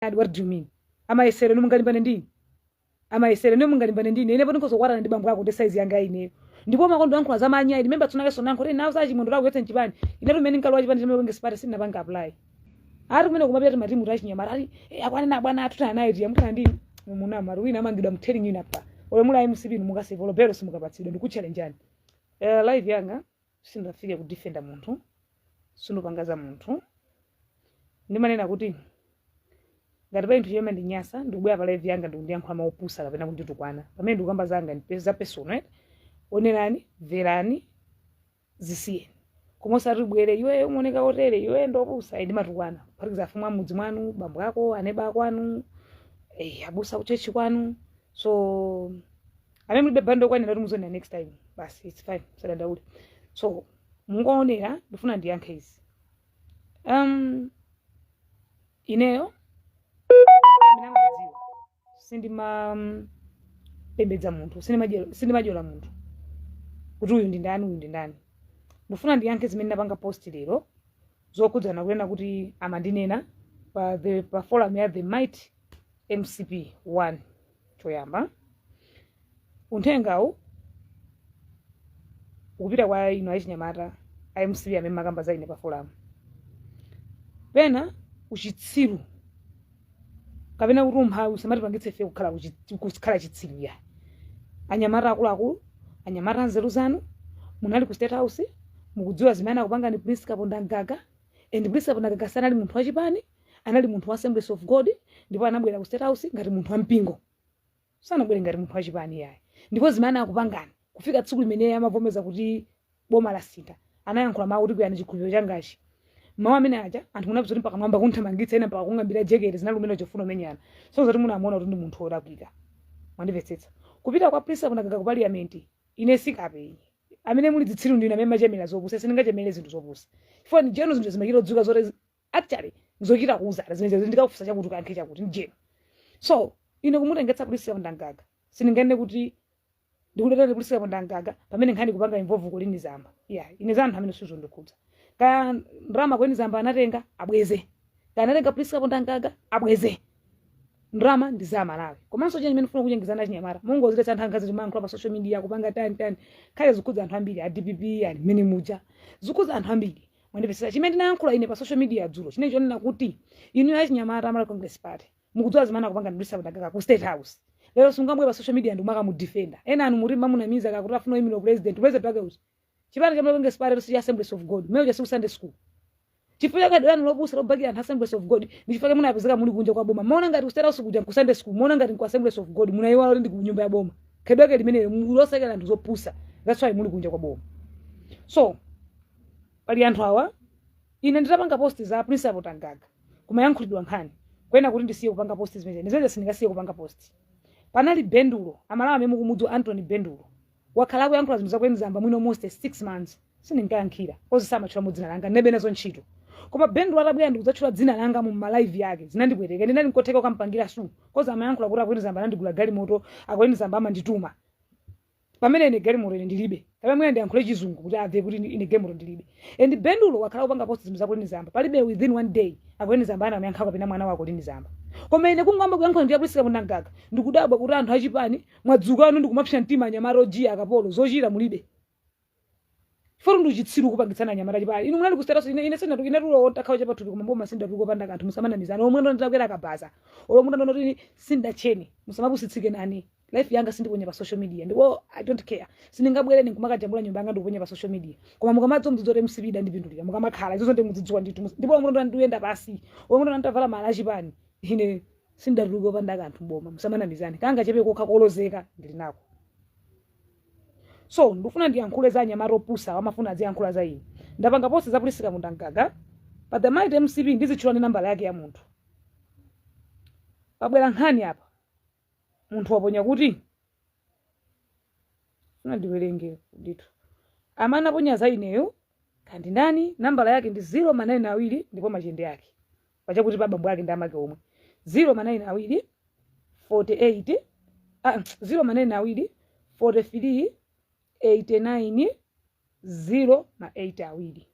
What do you mean? Amayesero nimungalimbane ndini? Amayesero nimungalimbane ndini? Ine pano nkhozokwatana ndi bambo ako ndi size yanga ineyo. Ndipo makondo yankhula za manya. Remember, tsunake sonankhula kuti nawo sachimondo lako yotse nchipani. Ine tumene nkalowa chipani chimene Congress Party sindinapanga apply. Ari kumene kumapita matimu tachinyamata ali akwanena bwana atutana naye tiya mutana ndini munama wina amangidwa. I'm telling you napa ole mula MCP mukaseva olo belo simukapatsidwa. Ndikuchallengeani. Live yanga sindafike kudefenda munthu, sindipangaza munthu. Ndimanena kuti ngati pali nthu chomwe ndinyasa, ndikubwera pa live yanga ndikundiyankhula maupusa kapena kunditukwana pamene ndikukamba zanga za personal, eh? Onerani, mverani, zisiyeni, koma osati bwere iwe umaoneka otere, iwe ndopusa. Ndimatukwana kuphatikiza afumu amudzi mwanu, bambo ako, aneba akwanu, abusa kuchechi kwanu. So amene mulibe bando okwanira kuti muzionera next time, basi, it's fine, sadandaule. So mungoonera, ndifuna ndiyankhe izi. Ineyo amene amadziwa sindima pembedza munthu, sindimadyola munthu kuti uyu ndi ndani, uyu ndi ndani. Ndifuna ndiyankhe zimene ndapanga post lero zokhudzana kunena kuti amandinena pa forum ya The Might MCP 1. Choyamba, uthengawu ukupita kwa inu achinyamata a MCP amene makamba za ine pa forum. Pena uchitsiru kapena kuti umphawi usamatipangitse ife kukhala chitsiru ya anyamata akuluakulu, anyamata anzeru zanu. Munali ku State House, mukudziwa zimene akupanga ni Prince Kapondamgaga. And Prince Kapondamgaga sanali munthu wachipani, anali munthu wa Assemblies of God, ndipo anabwera ku State House ngati munthu wampingo, sanabwere ngati munthu wachipani yayi. Ndipo zimene akupangani kufika tsiku limene amavomeza kuti boma lasintha, anayankhula mawu kuti kuyani chikhulupiriro changachi. Mawu amene aja anthu munapeza kuti mpaka mwamba kunthamangitsa ena, mpaka kung'ambira jekete, zinali kumene chofuna umenyana. So zoti munamuona kuti ndi munthu wolakwika, mwandimvetsetsa? Kupita kwa Prince Kapondamgaga ku parliament, ine sikape. Amene muli zitsiru ndine amene machemera zopusa. Sindingachemere zinthu zopusa chifukwa ni jeno zinthu zimachita kudziwika zoti actually zochita kuuzana zimene ndikakufusa chakuti ukayankhe chakuti ni jeno. So ine kumutengetsa Prince Kapondamgaga, sindinganene kuti ndikuletera Prince Kapondamgaga pamene nkhani kupanga involve Colleen Zamba. Yeah, ine za anthu amene sizondikhudza. Kaya ndalama Colleen Zamba anatenga, abweze. Kaya anatenga Prince Kapondamgaga, abweze. Ndalama ndi za Malawi. Komanso chene chimene ndifuna kuchenjezana achinyamata, mungoziletsa anthu angazi timayankhula pa social media kupanga tani tani. Khale zikhudza anthu ambiri a DPP ali mmene muja, zikhudza anthu ambiri, mwandipesera? Chimene ndinayankhula ine pa social media dzulo chimene chonena kuti inu achinyamata Amalawi Congress Party mukudziwa zimene akupanga ndi Prince Kapondamgaga ku State House. Lero sungambwe pa social media ndikumaka ena anu muti mamunamiza kakuti afuna oyimira president. President wake uti? Chipani cha Malawi Congress Party si Assemblies of God, mmene cha Sunday school. Chifukwa chake lanu lopusa lobakira anthu Assemblies of God ndi chifukwa munapezeka muli kunja kwa boma. Maona ngati ku State House kuja ku Sunday school, maona ngati ku Assemblies of God. Munayiwala kuti ndi ku nyumba ya boma. Khedwe lake limene mulosekera anthu zopusa, that's why muli kunja kwa boma. So pali anthu awa, ine nditapanga post za Prince Kapondamgaga kumayankhulidwa nkhani kwena kuti ndisiye kupanga post zimene zimene sindingasiye kupanga post. Panali Bendulo, Amalawi amene mukumudziwa Anthony Bendulo, wakhala akuyankhula zinthu za Colleen Zamba mwino almost 6 months. Sindinkayankhira kozi samatchula mu dzina langa, ndinebe nazo ntchito. Koma Bendulo atabwera ndikudzatchula dzina langa mu ma live yake, zinandipweteka. Ndinali nkotheka kukampangira sue kozi amayankhula kuti a Colleen Zamba anandigula galimoto, a Colleen Zamba amandituma, pamene ine galimoto ine ndilibe. Kapena mwina ndiyankhule Chizungu kuti amve kuti ine galimoto ndilibe. And Bendulo wakhala kupanga post zinthu za Colleen Zamba, palibe within one day a Colleen Zamba anamuyankha kapena mwana wa Colleen Zamba. Koma ine kungomba kuyankhula ndi a Prince Kapondamgaga, ndikudabwa kuti anthu achipani mwadzukano ndikumapsa mtima. Anyamata ojiya, akapolo, zochita mulibe. Foro ndi uchitsiru kupangitsana anyamata chipani. Inu munali ku State House. Ine sindatu, ine tulo ntakhawa chapathupi, koma mboma sindatuko panda kanthu. Musamanamizana. Omwe ndo nditakwera kabaza olo munthu ndonoti sindacheni, musamapusitsike nani. Life yanga sindiponya pa social media, ndipo I don't care. Sindingabwere ndikumakajambula nyumba yanga ndikuponya pa social media. Koma mukamadzi mudzidziwa kuti MCP ndipindulira mukamakhala izozo ndi mudzidziwa ndithu. Ndipo omwe ndo ndiyenda pasi, omwe ndo nditavala mala achipani, ine sindatuluke panda kanthu mboma. Musamanamizane. Kanga chepe kokha kolozeka ndili nako. So ndikufuna ndiyankhule za anyamata opusa amafuna aziyankhula za ine. Ndapanga post za Prince Kapondamgaga pa The Might MCP, ndizitchula ndi nambala yake ya munthu. Pabwera nkhani apa, munthu waponya kuti funa ndiwerenge ndithu. Amene aponya za ineyo kandi ndani? Nambala yake ndi 0 ma 9 awiri, ndipo machende ake pachakuti pa bambo ake ndi amake omwe. 0 ma 9 awiri 48, ah, 0 ma 9 awiri 43 89 0 ma 8 awiri.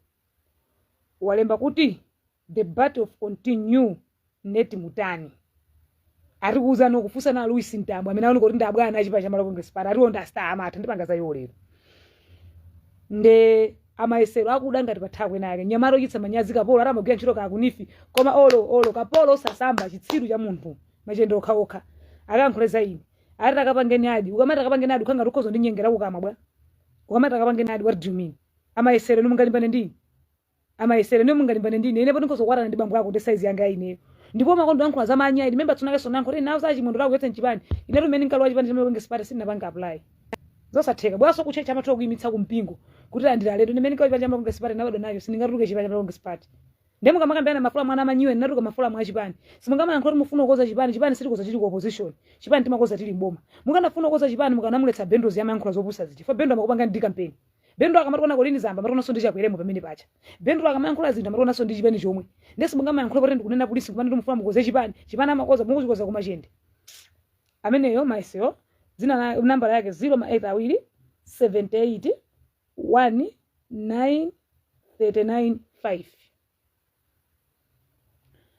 Walemba kuti, "The battle of continue." Neti mutani ari kuuza kufusa na Louis Ntambo amene aoneka kuti ndi abwana achipa cha Malawi Congress Party, ariwo ndi a star amatha ndipanga za iwo lero. Nde amayesero akuda ngati pathako ena ake nyamata ochitsa manyazi, kapolo atamagwira ntchito kakunifi, koma olo olo kapolo osasamba, chitsiru cha munthu, machende okhaokha. Akayankhule za ine, ati takapangeni add. Ukamati takapangeni add, ukhanga ukhoza ndinyengera kukamwa bwa. Ukamati takapangeni add, what do you mean? Amayesero inu mungalimbane ndini? Amayesero inu mungalimbane ndini? Ine poti nkhoza kukwatana ndi bambo ako ndi size yanga ineyo. Ndipo makondo yankhula za manya. Remember, tsunake sonankhula kuti nawo zachimwendo lakuyetsa mchipani. Ine tumene nkalowa chipani chimene Congress Party sindinapanga apply, zosatheka bwaso kuchecha amathiwa kuyimitsa kumpingo kuti andira alendo. Ndimene nkalowa chipani cha Congress Party nabadwa nacho, sindingatuluke chipani cha Congress Party. Ndiye mukamakambirana maforum ana amanyiwe, ndinatuluka maforum achipani. Simungamayankhula kuti mufuna kukoza chipani. Chipani sitikoza chili ku opposition, chipani timakoza tili mboma. Mukanafuna kukoza chipani, mukanamuletsa Bendos yamayankhula zopusa zija. Fa Bendo amakupanga ndi campaign. Bendo akamationa Colleen Zamba, amationanso ndi Chakweremo pamene pacha. Bendo akamayankhula zinthu, amationanso ndi chipani chomwe. Ndiye simungamayankhula kuti ndikunena polisi kumene ndimufuna mukoze chipani. Chipani amakoza mukuchikoza kumachende. Ameneyo maiseo dzina la nambala yake 0 ma 8 awiri 78 1 9 39 5.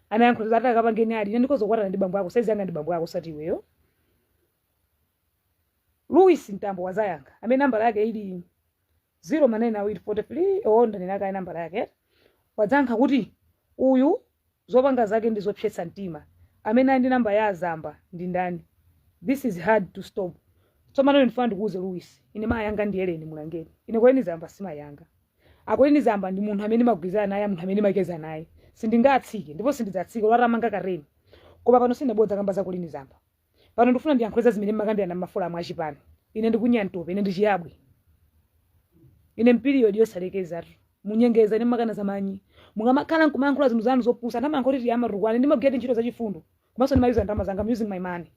Anayankhula zati akapangeni add. Ine ndikhoza kukwatana ndi bambo ako, size yanga ndi bambo ako, sati iweyo. Louis Ntambo wazayankha, amene nambala yake ili 0 ma 9 awiri 43 o ndanena kale nambala yake. Wadzankha kuti uyu zopanga zake ndi zopsetsa mtima. Amene ali ndi namba ya azamba ndi ndani? This is hard to stop. Tsopano ndifuna ndikuuze Louis, ine mayi anga ndi Eleni Mulangeni. Ine Colleen Zamba si mayi anga. A Colleen Zamba ndi munthu amene magwirizana naye, munthu amene makeza naye. Sindingatsike ndipo sindidzatsika olatamanga kareni, koma pano sindinabodza kamba za Colleen Zamba. Pano ndikufuna ndiyankhule za zimene mmakambirana m'maforum achipani. Ine ndikunyantope, ine ndichiyabwe, ine mperiod yosalekezatu munyengeza. Ine mmakana zamanyi, mukamakhala nkumayankhula zinthu zanu zopusa, ndamayankhula kuti amatukwane. Ndimagwira ntchito zachifundo, komanso ndimayuza ndalama zanga. I'm using my money.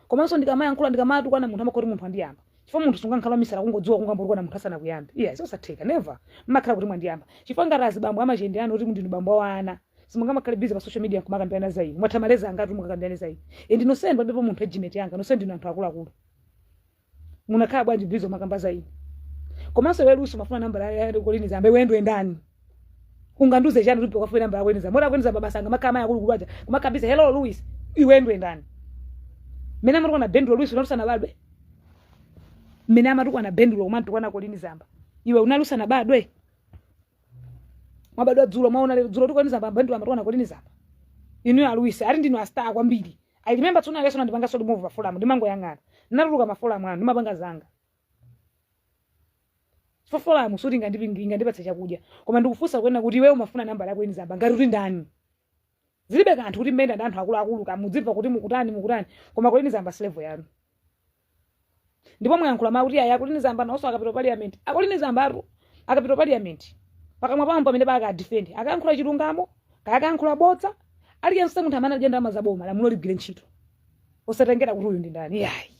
Komanso ndikamayankhula, ndikamatukwana munthu, amakhala kuti munthu andiyamba, chifukwa munthu sungankhala misala kungodziwa kungambotukwana munthu asanakuyambe. Iya, zosatheka, never. Mmakhala kuti mwandiyamba, chifukwa ngati azibambo amachende anu kuti ndinu bambo wa ana, simungamakhale busy pa social media nkumakambirana za ine. Mwathamaleza angati mukakambirana za ine? Ine ndinonse palibepo munthu age yanga, nonse ndinu anthu akuluakulu. Munakhala bwanji busy makamba za ine? Komanso iwe Luso mafuna nambala ya Colleen Zamba, iwe ndiwe ndani? Unganduze chani kuti ukafuna nambala ya Colleen Zamba? Mora Colleen Zamba basa ngamakhala mayi akuluakulu aja kumakhala busy, "Hello Louis." Iwe ndiwe ndani? Mmene amatukwana Bendulo, Luis, unalusana badwe? Mmene amatukwana Bendulo, kumatukwana Colleen Zamba, iwe unalusana badwe? Mwabadwa dzulo, mwaona lero dzulo Colleen Zamba, Bendulo amatukwana Colleen Zamba. Inu a Luis ali ndinu a star kwambiri. I remember tsuna leso ndipanga soli move maforum, ndimangoyang'ana, ndinatuluka maforum anu, ndimapanga zanga. Forum suti ingandipatse chakudya, koma ndikufunsa kuena kuti iweyo umafuna nambala yako Colleen Zamba ngati kuti ndani? Zilibe kanthu kuti mmene ndi anthu akuluakulu kamudzimva kuti mukutani mukutani, koma Colleen Zamba si level yanu. Ndipo mwayankhula mawu kuti aya Colleen Zamba nawonso akapita parliament. A Colleen Zamba atu akapita parliament, pakamwa pawo pamene paka defend, akayankhula chilungamo kaya akayankhula bodza, aliyense munthu amene adya ndalama za boma, lamulo ligwire ntchito, osatengera kuti uyu ndi ndani, yayi.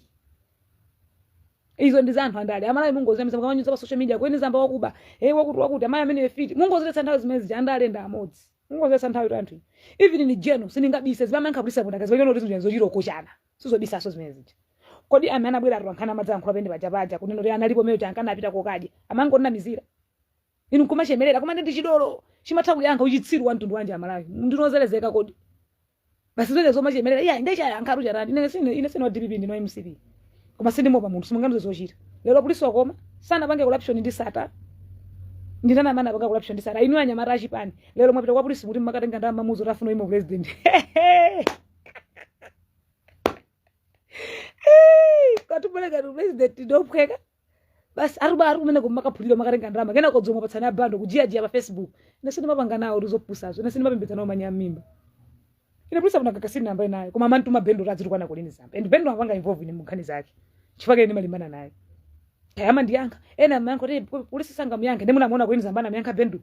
Izo ndi za anthu andale. Amalawi, mungozilamisa mukamanyuza pa social media, Colleen Zamba wakuba, hey, wakuti wakuti, amayi amene fiti. Mungoziletsa nthawi zimene zija, andale ndi amodzi. Mungoziletsa nthawi tu anthu. Even in general, sindingabise zimamankha polisi apo ndakaziwa kuti zinthu zochirokochana, sizobisaso zimene zija. Kodi amene anabwera atu ankhani amadzayankhula pende paja paja kunena kuti analipo meyo chankana apita kokadya, amangonamizira. Inu nkumachemerera, koma ndi chidolo chimatha kuyankha uchitsiru wa mtundu wanje. Amalawi, ndinozelezeka. Kodi basi zimene zomachemerera, iya, ndechayankha atu charani. Ine sine wa DPP, ndino MCP, koma sindimopa munthu, simungandize zochita. Lero polisi wakoma sanapange corruption ndi Sata. Ndinani amene apanga corruption ndi Sata? Inu anyamata achipani, lero mwapita kwa polisi kuti mumakatenga ndalama muzo tafuna imo president. Katubeleka tu president ndophweka basi, aruba ari kumene kumakaphulira makatenga ndalama, kena kodzomwa patsana bando kujiyajiya pa Facebook. Ine sindimapanga nawo tizopusazo, ine sindimapembedza nawo manya mimba. Ine polisi apuna kakasini namba naye, koma amantuma Bendo tadzitukwana Colleen Zamba, and Bendo amapanga involve ine munkhani zake chifukwa ine ndimalimbana naye. Kaya ndiyankha ena amayankha kuti polisi sangamuyankhe, ndi munamuona Colleen Zamba anamayankha Bendo.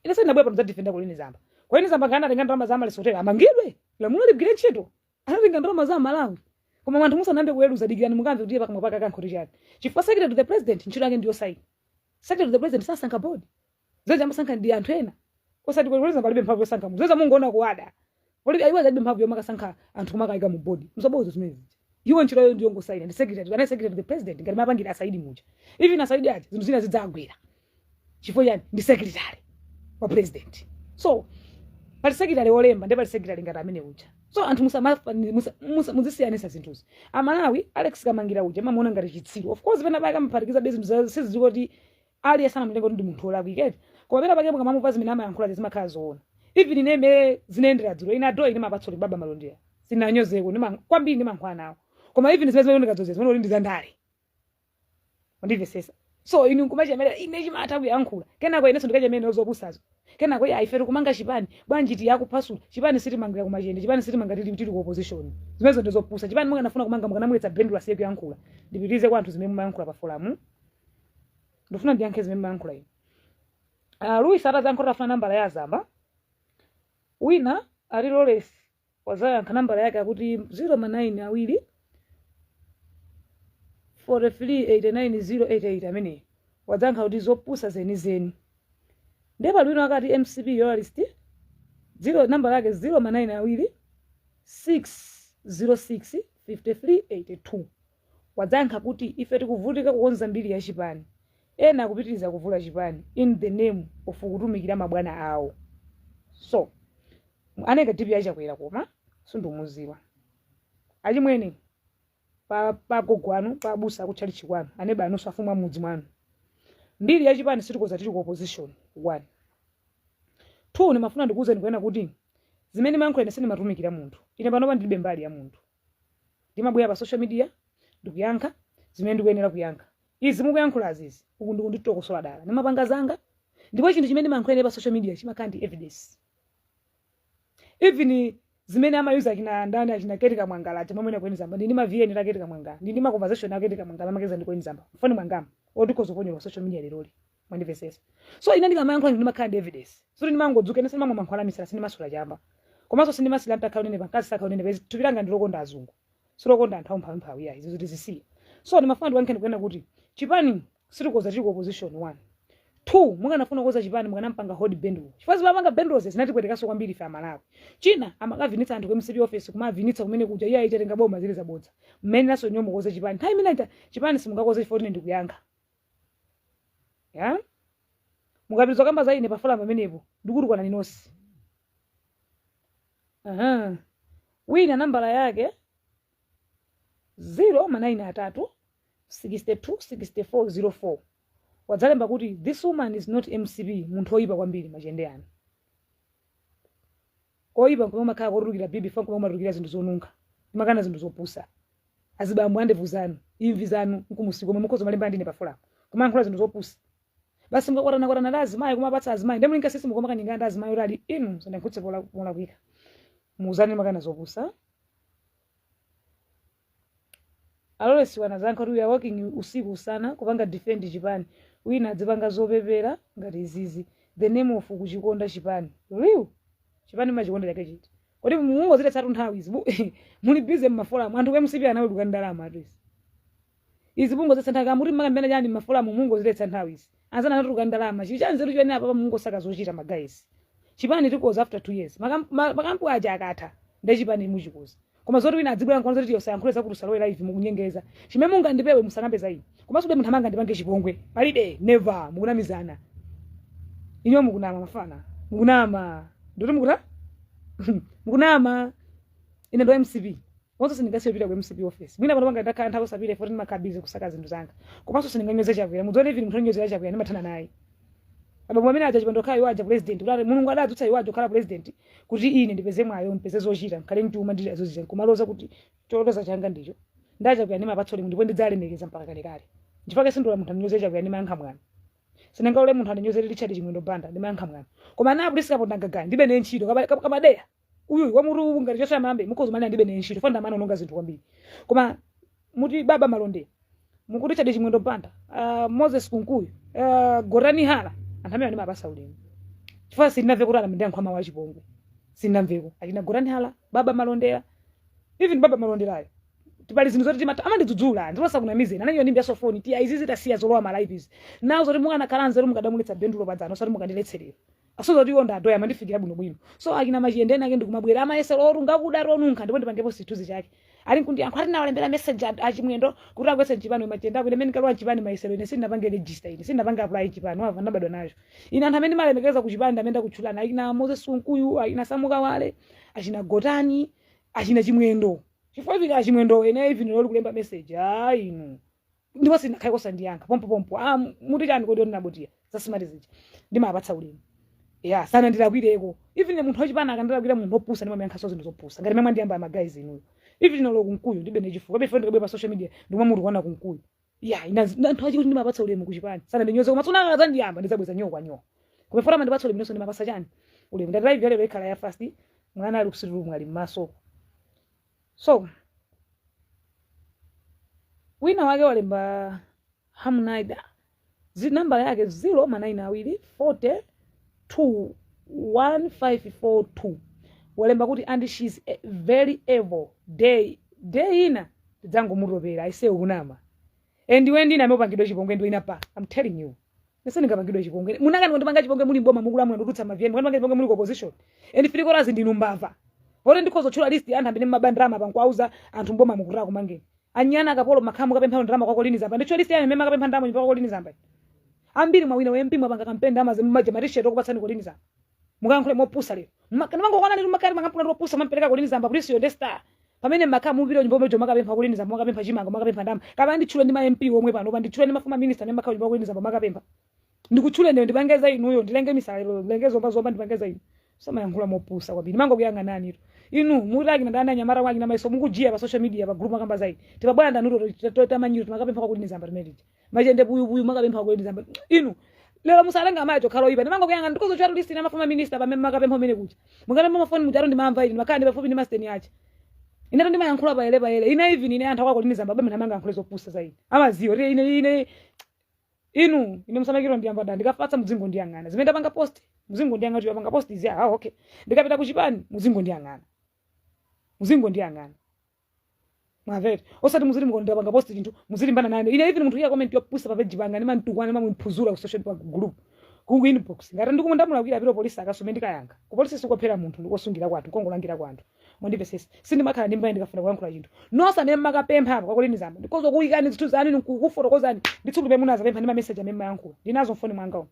Ine sindinabwera pano zadefenda Colleen Zamba. Colleen Zamba ngana atenga ndalama za amalisotera, amangidwe, lamulo ligwire ntchito. Anatenga ndalama za Malawi. Koma anthu musanambe kuweruza, dikirani mukamve kuti pakamwa pake akankhoti chani, chifukwa secretary to the president ntchito yake ndiyo saini. Secretary to the president sasankha board, zeze amasankha ndi anthu ena, osati Colleen Zamba. Palibe mphamvu yosankha munthu. Zeze mungoona kuwada palibe iwo alibe mphamvu yomakasankha anthu kumakayika mu board, mzabozo zimene zija. Iwo ntchito yayo ndiyo ngosaina, ndi secretary, ana secretary to the president, ngati mapangira asaidi muja. Even asaidi aja zinthu zina zidzagwera chifukwa chani? Ndi secretary wa president. So Pali secretary wolemba, ndi pali secretary ngati amene uja. So anthu muzisiyanisa zinthuzi. Amalawi, Alex Kamangira uja mamuona ngati chitsiru. Of course, pena pake amaphatikiza be zinthu sizikuti aliyense amamutenga kuti ndi munthu wolakwika, koma pena pake mukamamumva zimene amayankhula zimakhala zoona. Even ine imene zinayendera dzulo, ine adoyi ndimapatsa baba Malondera, sinanyozeko kwambiri, ndimankhwala nawo, koma even zimene zimaoneka dzozi zimene kuti ndi zandale, ndimvesesa. So inu nkumachemera ine chimatha kuyankhula, kenako inenso ndikachemere zopusazo. Kenako ya ife tikumanga chipani bwanji, tiyakuphwasula chipani. Sitimangira kumachende chipani, sitimanga tili ku opposition. Zimenezo ndizopusa. Chipani mukanafuna kumanga, mukanamwetsa Bendulo asiye kuyankhula. Ndipitirize kwa anthu zimene mumayankhula pa forum. Ndifuna ndiyankhe zimene mumayankhula inu. Louis atazayankhula, tafuna nambala ya azamba. Wina ali Lawrence wazayankha, nambala yake akuti 0 ma 9 awiri 4389088. Ameneyi wadzayankha kuti zopusa zenizeni. Ndiye pali wina akati MCP loyalist, 0, nambala yake 0 ma 9 awiri 606 5382, wadzayankha kuti ife tikuvutika kukonza mbiri ya chipani, ena akupitiriza kuvula chipani in the name of kutumikira mabwana awo. So aneka DP yachakwera, koma sindumuziwa achimwene pa pagogo anu, pa abusa akutchalichi kwanu, aneba anunso afumu amudzi mwanu. Mbiri ya chipani sitikoza tili ku opposition. One, two, ndimafuna ndikuwuzeni kuyena kuti zimene mayankhula, ine sindimatumikira munthu. Ine panopa ndilibe mbali ya munthu. Ndimabwera pa social media ndikuyankha zimene ndikuyenera kuyankha. Izi mukuyankhula azizi, uku ndikunditokosola dala. Ndimapanga zanga, ndipo chinthu chimene ndimayankhula ine pa social media chimakhala ndi evidence. Even zimene amayuza achina ndani, achina Ketika Mwangala aja, mamwena kweni zamba, ndi ma VN la Ketika Mwangala, ndi ma conversation a Ketika Mwangala amakeza ndi kweni zamba mfoni mwangama oti kozoponyera pa social media leroli. Mwandimvesesa? So ine ndikamayankhula ndimakhala ndi evidence. So ndimangodzuka, ine sindimamwa mankhwala amisala, sindimasula chamba, komanso sindimasila ntakhala unene pankazi sakhala unene pezi. Thupi langa ndilokonda azungu, silokonda anthu aumphawimphawi, yayi, izo tizisiya. So ndimafuna ndiwankheni kuyena kuti chipani sitikoza tili ku opposition, one. Two, mukanafuna kukoza chipani mukanampanga hold Bendulo, chifukwa zimapanga Bendulo zinatipwetekaso kwambiri ife Amalawi. China, amakavinitsa anthu ku MCP office, kumavinitsa kumene kuja, iye aitatenga boma, zili zabodza. Mmene naso nyo mukoze chipani nthawi imene ita chipani simungakoze chifukwa ine ndikuyankha ya. Mukapitiriza kamba za ine pa forum pamenepo, ndikutukwana nonse. Aha, wina nambala yake 0 ma 9 atatu 62 64 04 wadzalemba kuti this woman is not MCP, munthu oyipa kwambiri. Machende anu. Koyipa nkomwe umakhala kotulukira bibi fa, nkomwe umatulukira zinthu zonunkha. Imakana zinthu zopusa. Azibambo andevu zanu, imvi zanu, nkumusiku omwe mukhoza malemba andine pa forum kumayankhula zinthu zopusa basi. Mukakwatanakwarana ndi azimayi, kumapatsa azimayi, ndi mulinga sisi mukomakanyengana ndi azimayi oti ali inu sandiyankhutse polakwika. Muuzane makana zopusa. Alolesiwa anazankha kuti we are working usiku usana kupanga defend chipani, wina adzipanga zopepera ngati izizi, the name of kuchikonda chipani. Real chipani machikonda chake chiti? Kodi mungozitetsatu nthawi izi? Muli busy mma forum. Anthu ku MCP anaweruka ndalama atu. Izi izi mungozitetsa nthawi. Kamuti mmakambena chani mma forum? Mungozitetsa nthawi izi. Anzana anatuluka ndalama, chili cha nzeru chimene apapa mungosaka zochita. Ma guys, chipani tikoza after 2 years. Makampu aja akatha, nde chipani muchikoza. Koma zoti wina adzibwera nkona zoti yosayankhule zakuti usalowe live, mukunyengeza. Chimene mungandipewe, musakambe za ine. Komanso be munthu amanga ndipange chipongwe palibe, never. Mukunamizana inyo, mukunama mafana, mukunama. Ndoti mukuta mukunama. Ine ndo MCP onse sindingasiye kupita ku MCP office. Mwina pano panga ndakhala nthawi osapita ifoti ndimakhala busy kusaka zinthu zanga, komanso sindinganyoze Chakwera. Mudzione, even munthu onyozera Chakwera ndimathana naye. Abambo amene aja chipando khala iwo aja president, kuti Mulungu adadzutsa iwo aja kukhala president kuti ine ndipeze mwayo, ndipeze zochita, nkhale mchuma, ndili azochita kumaloza kuti choloza changa ndicho ndachakwera. Ndimapatsa ulemu ndipo ndidzalemekeza mpaka kalekale. Nchifukwa sindola munthu andinyoze Chakwera, ndimayankha mwana. Sindingaule munthu andinyozere Richard Chimwendo Banda, ndimayankha mwana. Koma ana apolisi kapondangagani ndibe ne ntchito kamadeya uyuyu wamutu ngati chosa mambe mukhoza mali, ndibe ne ntchito fanda amene ononga zinthu kwambiri. Koma muti baba Malonde, mukuti Richard Chimwendo Banda, Moses Kunkuyu, Gorani Hala, anthu amene ndimapasa ulemu chifukwa sindinamve kuti anamndiyankhwa mawu achipongwe, sindinamveko. Achina Gorani Hala, baba Malondera, even baba Malonderayo pali zinthu zoti timati amandidzudzula, ndilosakunamizeni, ananyiwa ndimbi yasofoni tiya izi zitasiya zolowa ma live izi nawo zoti mukanakhala nzeru mukadamuletsa Bendulo padzano, osati mukandiletserera. Asoza kuti iwo ndadoya, amandifikira bwinobwino. So akina machiyendeni ake ndikumabwera amayesero orunga kuda ronunkha, ndipo ndipangepo chithunzi chake ali nkundiyankha ati nawalembera message achimwendo kuti akwese mchipani. Machiyenda akwene mene kalowa mchipani mayesero. Ine sindinapange register, ine sindinapange apply chipani, wamva? Ndabadwa nacho ine. Anthu amene malemekeza kuchipani ndamene ndakutchulana: akina Moses Kunkuyu, akina Samukawale, achina Gotani, achina Chimwendo. Chifukwa ivi achimwendo ene even loli kulemba message, ah, inu ndipo sinakhale kosandiyankha pompopompo. Ah, muti chani kodi? Ondinabotiya zasimati zija ndimapatsa ulemu ya sana ndilakwireko. Even munthu wachipani akandilakwira, munthu opusa, ndimamayankhaso zinthu zopusa ngati memwe ndiyamba ma guys inuyo. Even lolo Kunkuyu ndibe nechifukwa before ndikabwera pa social media ndimamutu kuona Kunkuyu ya ina anthu achikuti ndimapatsa ulemu kuchipani sana ndinyoze, koma tsona akadzandiyamba ndizabweza nyowa kwa nyowa. Koma fora mandipatsa ulemu, nonso ndimapasa chani ulemu. Ndati live yalero ikhala ya fast, mwana ali kusitulumu, ali mmaso. So wina wake walemba Hamnaida, nambala yake 0 ma 9 awiri 40 2 1542, walemba kuti, "And she's a very evil day day ina tidzangomutopera." Aise, ukunama. And iwe ndine amene upangidwe chipongwe ndiwe ina pa. I'm telling you, nese ndingapangidwe chipongwe munakani kundipanga chipongwe muli mboma mukulamula ndikutsa maviyeni, mukandipanga chipongwe muli ku opposition and filikorazi ndinu mbava poti ndikhoza kutchula list ya anthu amene mmaba ndalama pankuauza anthu mboma mukutaka kumangeni anyana akapolo makhamu kapempha ndalama kwako lini zamba. Ndicho list ya amene makapempha ndalama nyumba kwako lini zamba. Ambiri mwawina we MP, mwapanga kampeni ndalama maja matisheti okupatsani kolini zamba. Mukayankhule mopusa lero nimangokwana lero makati makampuna lopusa mampereka kolini zamba polisi yonde star pamene makhamu mupita nyumba mojo makapempha kolini zamba, makapempha chimanga, makapempha ndalama. Kapa nditchule ndi ma MP omwe pano pa, nditchule ndi ma former minister amene makhala nyumba kolini zamba makapempha. Ndikutchule ndiyo ndipangeza inuyo, ndilenge misala, ndilenge zomba zomba, ndipangeza inu. Samayankhula mopusa kwambiri. Mangokuyang'anani ito inu mutaki ndani anyamata mwaki namaiso mukujiya pa social media pa group makamba zaidi tipabwana ndanuto tamanyiro timakapempha kwakulini zamba timelija machende buyubuyu makapempha kwakulini zamba. Inu lero musalenga amayi chokhala oyipa, ndimangokuyang'ana ndikozo list na ma former minister pamene makapempha umene kuja mukapempha mafoni mutaro. Ndimamva ili ndimakhala ndi pafupi ndi masteni acha. Ineto ndimayankhula payele payele. Ine even ine anthu akwakulini zamba pamene amangayankhule zopusa zaidi amaziwa ti ine inu ine musamakiro ndiyamba da ndikafatsa mudzingo ndiyang'ana zimene ndapanga post, muzingo ndiyang'ana kuti wapanga post izi. Ah, okay, ndikapita kuchipani muzingo ndiyang'ana, muzingo ndiyang'ana mwavete. Osati muzili mukondapanga post chinthu muzilimbana nane. Ine even munthu iya comment yopusa pa page panga ndimantukwana, ndimamphuzula ku social pa group, ku inbox. Ngati ndikumundamulakwira apita polisi akasume, ndikayankha ku polisi. Sikophera munthu, ndikosungira kwathu, kongolangira kwanthu. Mwandipesesa? Sindimakhala ndi mbaye ndikafuna kuyankhula chinthu nonse amene mmakapempha apa kwakulini zamba ndikozo kuyikani zinthu zanu nkukufotokozani ndi tsiku limene munazapempha ndi mameseji amene mayankhula ndinazo mfoni mwanga umu.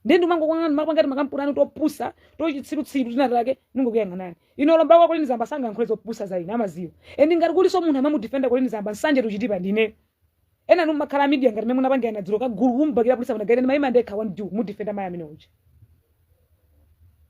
Ndi ndimangokangana makampurani topusa tochitsirutsiru tinatake ningokuyang'anani. Ino lomba kwa Kolini Zamba sangayankhule zopusa za ine, amaziwa. And ngati kuliso munthu amamudefenda Kolini Zamba nsanje tuchitipa ndine. Ena numakhala media ngati mene munapangirana dzulo kagulu kumbakira polisi apanagaire, ndimayima ndekha one due mudefenda mayi amene uja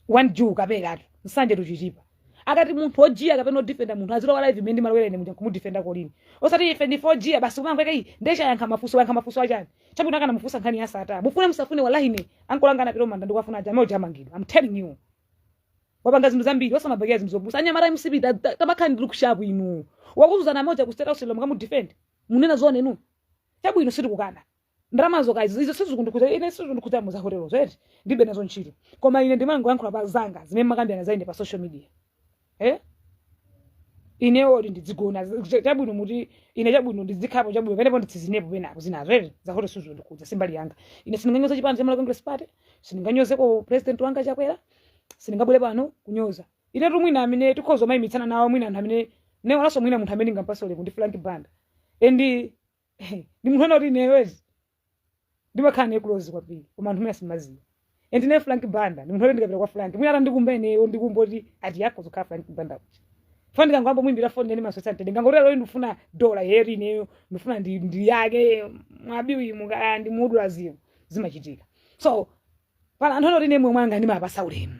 one due kaperatu nsanje tuchitipa. Akati munthu ojiya kapena odefenda munthu azilowa live imene ndimalowera ine muja kumudefenda Kolini, osati ife ndi 4G basi kumangweka iyi ndechayankha mafunso, yankha mafunso achani chabwino akana mufunsa nkhani ya sata. Mufune musafune, wallahi ine ankolangana piro manda ndikuwafuna aja amene amangidwa. I'm telling you, wapanga zinthu zambiri osamabakira zinthu zopusa. Anyamata MCP tamakhala ndili kushapu inu wakuzuzana amoja ku State House lero mukamudefend munena zone inu. Chabwino, sitikukana ndalamazo kazi izo sizikundikhuza ine, sizikundikhuza mu zahotelo eti ndibe nazo ntchito, koma ine ndimangoyankhula pa zanga zimene makambirana za ine pa social media. Eh, inewo ndidzigona chabwino muti ine chabwino ndidzikhapo chabwino penepo nditsizinepo penapo zinazo eti zahote sizikundikhuza simbali yanga. Ine sindinganyoza chipani cha Malawi Congress Party, sindinganyozeko president wanga Chakwera, sindingabwere pano kunyoza. Ine tu mwina amene tikhoza mayimitsana nawo, mwina anthu amene newalanso, mwina munthu amene ngampase ulemu ndi Frank Banda and ndi munthu ana kuti inewezi ndimakhala naye close kwambiri, koma anthu mwina simaziwa. And ine Frank Banda ndi munthu oti ndikapita kwa Frank mwina atandikumba ineyo ndikumba kuti ati yako zokhala Frank Banda kucha fo ndikangwamba muimbira foni nene maswetsa mtende ngangoti lero ndifuna dola yeri ineyo ndifuna ndiyake mwabiwi mukaya ndimudula ziwo zimachitika. So pala anthu anoti ine mwe mwanga ndimapasa ulemu,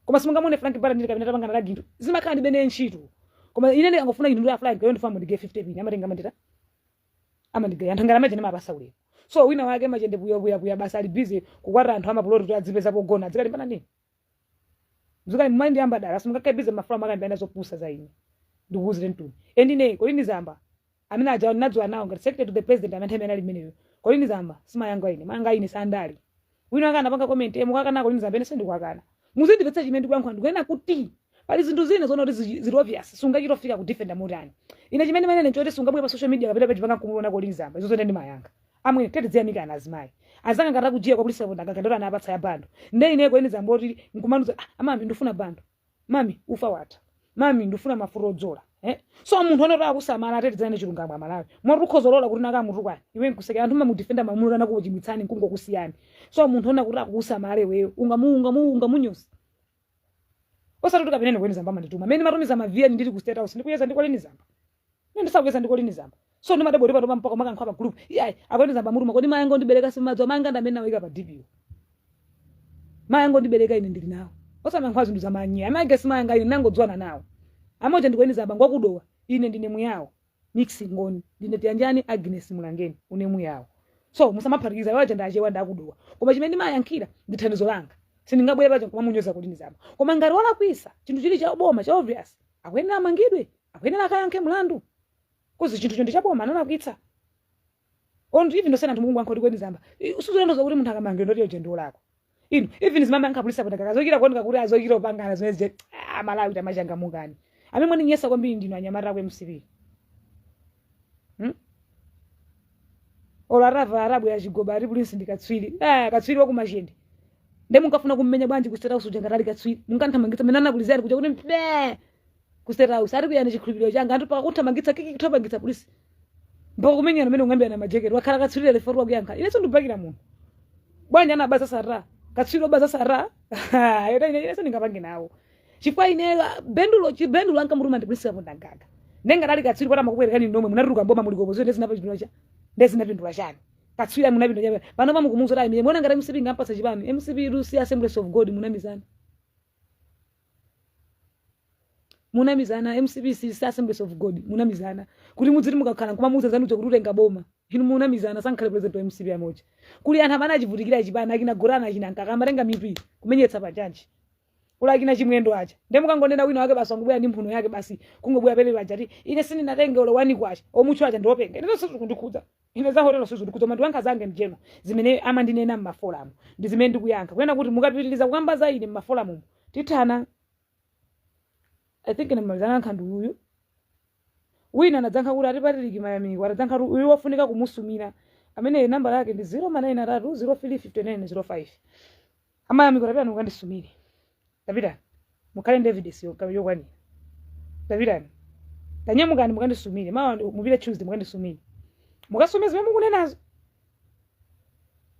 koma simungamone Frank Banda ndili kapena tapangana la gintu zimakhala ndibene ntchito, koma ine ndikangofuna inthu ya Frank yo ndifuna mundige 50 pin amatenga mandita amandigaya anthu ngati amaje ndimapasa ulemu. So wina wake machende buyabuyabuya basi ali busy kukwata anthu amapuloti kuti adzipeza pogona adzikalimbana ndini mzikali mumaindi amba dala simungakhale busy mafula makambirana zopusa za ine. Ndikuwuzire mtuni and ine Kolini Zamba amene aja ndinadziwa nawo ngati secretary to the president amene amene ali mmeneyo. Kolini Zamba simayanga ine, mayanga ine sandali. Wina akana panga comment mukakana Kolini Zamba, ine sindikuakana. Muzindipetsa chimene ndikuyankhula. Ndikunena kuti pali zinthu zina zoona kuti zili obvious sungachitofika kudefenda motani. Ine chimene manene nchoti sungabwere pa social media kapena page panga nkumuona Kolini Zamba, izo zone ndimayankha. Amwene, tete dziyamikana azimayi azanga ngati akujiya kwa polisi apo ndakanga anapatsa ya bando. Nde ine kweni zamboti nkumanuza, ah, mami ndifuna bando, mami ufa watha, mami ndifuna mafuta odzola, eh? So munthu onoti akusamala, atete dzane chilungamo amalawi moti ukhozolola kuti nakamutukani iwe nkuseka anthu mamudefenda mamulo anakuchimwitsani nkungokusiyani. So munthu ona kuti akukusamala iweyo ungamunyoza osati kuti kapenene kweni zamba mandituma mene matumiza maviyani ndili ku State House ndikuyeza ndikolini zamba ine ndisakuyeza ndikolini zamba. So ndimadabwa kuti mpaka makankhwa pa group iyayi akweni zamba mutuma kodi mayi anga ondibereka simadzi mayi anga ndamene nawika pa DP mayi anga ondibereka ine ndili nawo osamankhwa zinthu zamanyi amayi simayi anga ine nangodziwana nawo amoja ndikweni zamba ngwakudowa ine ndine muyawo mix ngoni ndine tiyanjani Agnes Mulangeni une muyawo. So musamaphatikiza waja ndachewa ndakudowa koma chimene ndimayankhira ndi thandizo langa sindingabwere pacho kumamunyoza kuti ndizamba. Koma ngati walakwisa chinthu chili cha boma cha obvious akuyenera amangidwe, akuyenera akayankhe mlandu 'cause chinthucho ndi chaboma analakwitsa. On even osena anthu mukungu ankhoti kweni zamba suzolandoza kuti munthu akamangidwa ndoti yoje ndiolakwa inu even zimamayankha polisi apo ndakakazochita kuoneka kuti azochita upangana zimene zije. Ah, Malawi tamachangamukani amene mwaninyesa kwambiri ndinu anyamata aku MCP, Olo atava arabu ya chigoba ali polisi ndi katswiri, ah, katswiri wakumachende nde munkafuna kummenya bwanji ku State House uja ngati ali katswiri munkanthamangitsa mene anakulizani kuja kuti mpe ku State House ari kuyani chikhulupiriro changa anthu paka kuthamangitsa kiki kuthamangitsa polisi mpaka kumenyana mene ung'ambirana majeketi wakhala katswiri lefoti wakuyankha ine sindibakira munthu bwanji anabaza sara katswiri obaza sara ine ine sindingapange nawo chifukwa ine bendulo chibendulo ankamutuma ndi polisi apo ndagaga ndengati ali katswiri pata makubwerekani nomwe munatuluka mboma muli ku opposition ndezinapindula cha ndezinapindula chani katswiri munapindula chani pano pamukumuza kuti ayi muona ngati MCP ngampatsa chipani MCP Lucy Assemblies of God munamizana munamizana MCP si Assemblies of God munamizana kuti mudziti mukakhala nkumamuuza zanudzo kuti utenga boma inu munamizana sankhale president wa MCP amoja kuli anthu amene achivutikira chipani akina gorana achina nkaka amatenga mipi kumenyetsa pachachi kula akina chimwendo aja nde mukangonena wina wake basi wangobwera ndi mphuno yake basi kungobwera pele paja ti ine sindinatenge olo wani kwacha omutchu aja ndiopenga ine zonse zikundikhudza ine za hotelo sizindikhudza koma ndiwankha zange mjeno zimene amandinena mmafolamu ndi zimene ndikuyankha kunena kuti mukapitiriza kukamba za ine mmafolamu tithana. I think ndimalizana ndi uyu wina anadzankha kuti atipatiliki mayamiko atadzankha kuti uyu wafunika kumusumira amene nambala yake ndi 0 93 03 59 05 amayamiko tapita mukandisumire tapitani mukhale ndi evidence yokwanira tapitani tanyamukani mukandisumire mawa mupite Tuesday mukandisumire mukasume zimene mukunenazo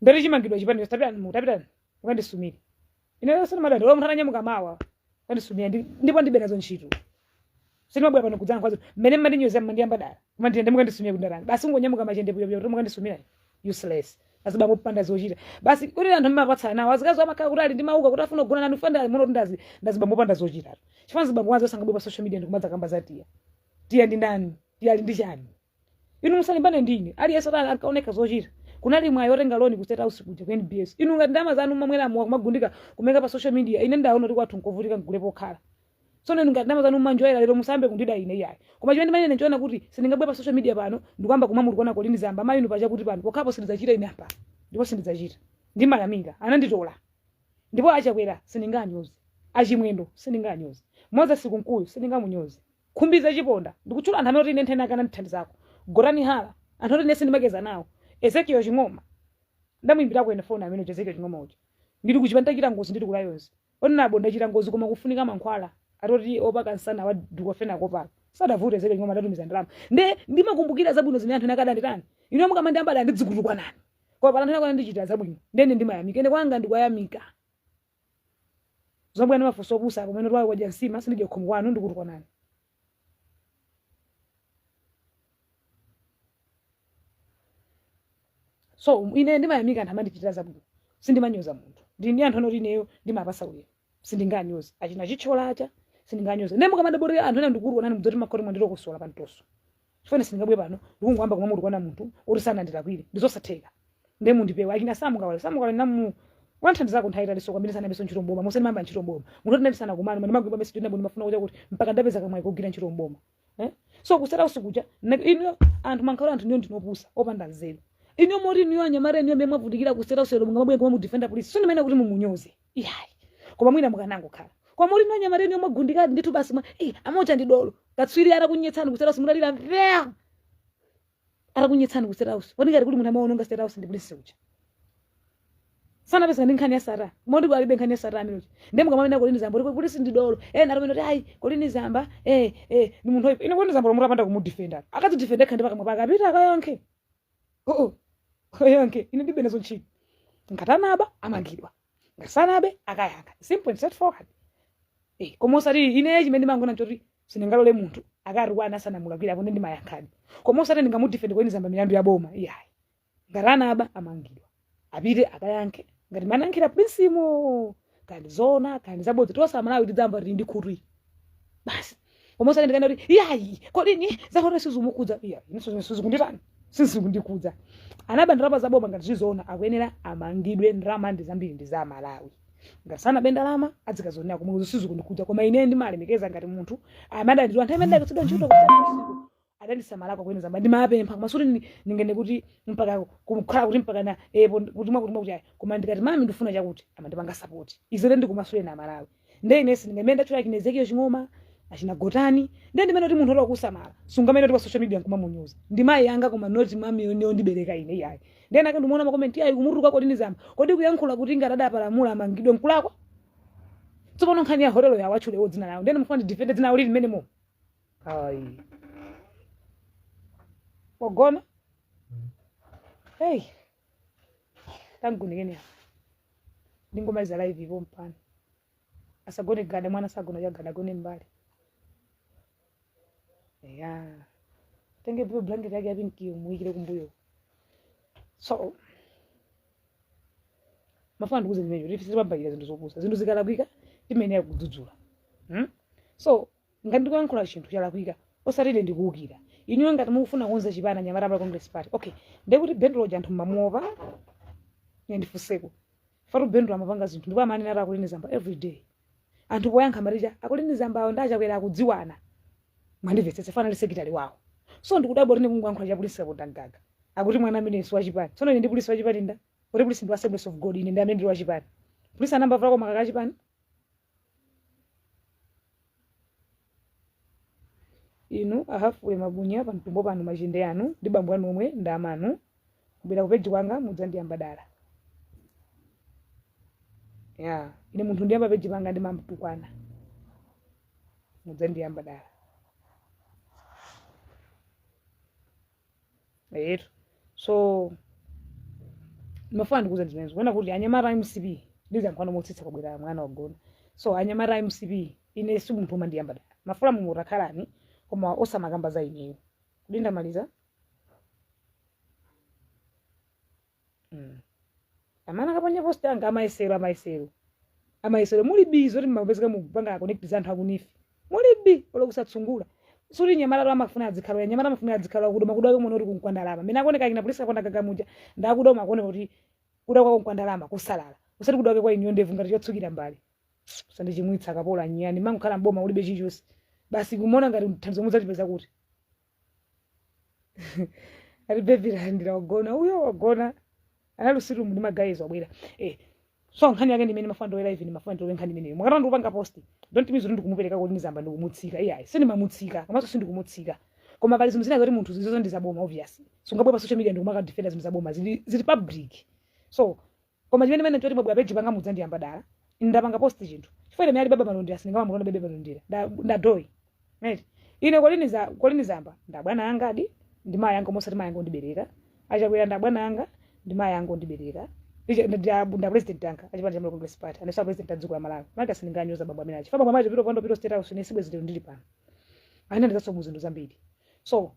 ndati chimangidwa chipani tapitani tapitani mukandisumire ine sinimadanda munthu ananyamuka mawa kandisumira ndipo ndibe nazo ntchito sinimabwera pano kudzana kwazo mmene mmandinyoza mmandiyamba dala koma ndiyende mukandisumira kundarani basi ungonyamuka machende puyopuyo kuti mukandisumira useless azibambo kupanda zochita basi kuti anthu mmapatsana nawo azikazi amakhala kuti ali ndi mauka kuti afuna kugona nanu fanda muno kuti ndazibambo panda zochita chifukwa zibambo wazo sangabwe pa social media ndikumadza kamba za tiya tiya ndi ndani tiya ali ndi chani inu musalimbane ndine aliyense ati ankaoneka zochita kunali mwayi otenga loan ku State House kuja ku NBS inu ngati ndalama zanu mamwera mowa kumagundika kumeka pa social media ine ndaona kuti kwathu nkovutika mgule pokhala so inu ngati ndalama zanu manjoyera lero musambe kundida ine iyayi koma chimene ndimanene nchiona kuti sindingabwe pa social media pano ndikuyamba kumamulukwana kolini zamba amayi inu pacha kuti pano pokhapo sindidzachita ine apa ndipo sindidzachita ndimayamika ananditola ndipo achakwera sindinganyoze achimwendo sindinganyoze Moses Kunkuyu sindingamunyoze khumbiza chiponda ndikutchula anthu amene kuti ine nthena akana ndithandizako gorani hala anthu oti ine sindimakeza nawo Ezekiel Ching'oma ndamuyimbirako ine foni amene uja Ezekiel Ching'oma uja ndili kuchipa ndachita ngozi ndili ku Lions onabo ndachita ngozi koma kufunika mankhwala atoti opaka nsana wa diclofenac opaka sadavute Ezekiel Ching'oma adatumiza ndalama nde ndimakumbukira zabwino zimene anthu ena akadanditani ine mukamandiyamba adandidzikutukwanani koma pala anthu ena akanandichitira zabwino ndene ndimayamika ine kwanga ndikuyamika zobwana mafunso opusa apo mwene twawe wadya nsima sindidya khomo kwanu ndikutukwanani so ine ndimayamika anthu amandichitira zabwino sindimanyoza munthu ndili ndi anthu anoti ineyo ndimapasa ulemu sindinganyoze achina chitcholacha sindinganyoze ne mukamadaborera anthu ena ndikutukwanani mudzoti makhoti mwandilokosola pamtoso chifukwa sindingabwe pano ndikungoyamba kumamutukwana munthu oti sanandilakwire ndizosatheka nde mundipewa achina samukawale samukawale namu wanthandizako nthawi italiso kwambiri sanayambeso ntchito mboma mose ndimayamba ntchito mboma munthu oti ndisana kumano ndimagwimba message ndinabo ndimafuna kucha kuti mpaka ndapeza kamwayi kogwira ntchito mboma, eh? So kusera usikuja inu anthu mankhalo anthu niyo ndinopusa opanda nzeru inu moti niyo anyamata niyo mmene mwavutikira kusera usero mungamabwe koma mudefenda police so ndimene kuti mumunyoze iyayi koma mwina mukanangokhala koma moti niyo anyamata niyo mwagundikadi ndithu basi mwa eh amocha ndi dolo katswiri ana kunyetsani kusera usimutalira mvea. Atakunyetsani ku State House, poti ngati kuli munthu amaononga State House ndi Prince uja. Sanapezeka ndi nkhani ya Sattar, moti alibe nkhani ya Sattar amene uja. Ndiye mukamamena Colleen Zamba kuti Prince ndi dolo, ena atamene kuti ayi, Colleen Zamba ndi munthu oyipa. Ine Colleen Zamba lomwe apanda kumudefenda, akadzidefenda yekha ndi pakamwa pake, apita akayankhe. Oo, akayankhe, ine ndibe nazo ntchito. Ngati anaba amangidwa, ngati sanabe akayankha, simple and straightforward. Koma osati ine, chimene ndimangona nchoti sindingalole munthu akatukwana asanamulakwire, apo ndimayankhadi. Koma osati ndingamudefende Colleen Zamba milandu ya boma, iyayi. Ngati anaba amangidwa, apite akayankhe ngati manayankhira Princemo, kandi zona kandi zabodza, tonse Amalawi tidzamba tili ndi khutu iyi basi. Koma osati ndikaenda kuti iyayi, kodini zakhota sizimukudza, iya, inenso sizikunditani, sizikundikudza. Anaba ndalama zaboma, ngati zizona akuyenera amangidwe. Ndalama ndi zambiri, ndi za Malawi. Ngati sanabe ndalama adzikazonera komwe, sizikundikudza. Koma ine ndimalemekeza ngati munthu amadandidwa, anthu amene adakatsidwa ntchito usiku adandisamalako kuyenda zamba, ndimapempha. Koma suti ningene kuti mpaka kukhala kuti mpaka na kuti mwakuti mwakuti ayi. Koma ndikati, "Mami, ndifuna chakuti," amandipanga support. Izere ndikumasule na Malawi. Nde ine sindingamene ndatchula achina Ezekiel Ching'oma, achina Gotani. Nde ndimene kuti munthu oti wakusamala sungamene kuti pa social media nkumamunyoza. Ndi mayi anga, koma not mami yondibereka ine, iyayi. Ndiye nake ndimuona ma comment, iyayi, kumutuka Colleen Zamba. Kodi kuyankhula kuti ngati adapalamula amangidwe nkulakwa? Tsopano nkhani ya hotelo yawo atchulewo dzina lawo, ndene mufuna ndidefende dzina lawo lili mmenemo? Ayi, wagona. Hey, tangunikeni apa, ndingomaliza live ipo mpano. Asagone gada, mwana sagona chagada, agone mbali ya tenge po blanket yake ya pinkiyo muyikire kumbuyo. So mafuna ndikuze zimenezo kuti sitipambakira zinthu zopusa. Zinthu zikalakwika timayenera kudzudzula, So ngati ndikuyankhula chinthu chalakwika, osati ine ndikuwukira inuyo. Ngati mukufuna kukonza chipani, anyamata pa Congress Party, okay, ndekuti Bendulo ja anthu mmamuopa. Ine ndifunseko fatu, Bendulo amapanga zinthu ndipo amanena ati a Colleen Zamba every day. Anthu poyankha marija a Colleen Zamba awo ndi aChakwera akudziwana, mwandimvetsetsa? Fana ali secretary wawo. So ndikudabwa kuti ndikungoyankhula cha Prince Kapondamgaga, akuti mwana amene si wachipani. Tsono ine ndi Prince wachipani nda kuti Prince ndi wa Assemblies of God, ine ndi amene ndili wachipani? Prince anambavula koma kakachipani. Inu ahafule mabunya pamtumbo panu, machende anu ndi bambo anu omwe ndi amanu. Kubwera ku page kwanga mudzandiyamba dala ya ine. Munthu ndiyamba page panga ndimamtukwana, mudzandiyamba dala yetu. So ndimafuna ndikuuze zimenezo kuona kuti anyamata MCP, ndiziyankhulano motsitsa kwabwera mwana wagona. So anyamata MCP, ine si munthu umandiyamba dala. Mafula mutakhalani, koma osamakamba za ineyo. Kuti ndamaliza. Amana akaponya post anga, amayesero, amayesero, amayesero, muli busy kuti mmapezeka mukupanga connect za anthu akunifi, muli bi olo kusatsungula. Suti nyamata amafuna adzikhalwa, nyamata amafuna adzikhalwa kuti makuda ake muone kuti kunkwandalama mene akuoneka ina Prince Kapondamgaga muja ndakuda, umakuoneka kuti kuda kwako nkwandalama kusalala, usati kuda kwake kwa iniyo ndevu ngati chotsukira mbali. Usandichimwitsa kapola nyani, mangokhala mboma ulibe chilichonse, basi kumuona ngati thandizo mudzatipeza kuti ati baby landira wagona, uyo wagona analusiru ndi ma guys wabwera. So nkhani yake ndimene mafuna ndowe live, ndimafuna ndowe nkhani imeneyo. Mwakata ndikupanga post, don't mean kuti ndikumupereka Colleen Zamba, ndikumutsika, iyayi. Sindimamutsika komanso sindikumutsika, koma pali zinthu zina zoti munthu zizozo ndi zaboma, obvious. Sungabwe pa social media ndikumaka defenda zinthu zaboma, zili public. So koma chimene mene choti mwabwera page panga mudzandiyamba dala. Ine ndapanga post chinthu chifukwa ine miyali baba Malondera sindingamamulonda bebe Malondera ndadoyi, right? Ine Colleen Zamba ndabwana anga adi ndi mayi anga, mosati mayi anga ondibereka. AChakwera ndabwana anga ndi mayi anga ondibereka. Nda president anga achipani cha Malawi Congress Party, anenso president a dziko la Malawi. Maka sindinganyoza bambo amene achi bambo amachi pito pando pito State House. Ine sibwezi lero ndili pano, anene ndizaso mu zinthu zambiri. So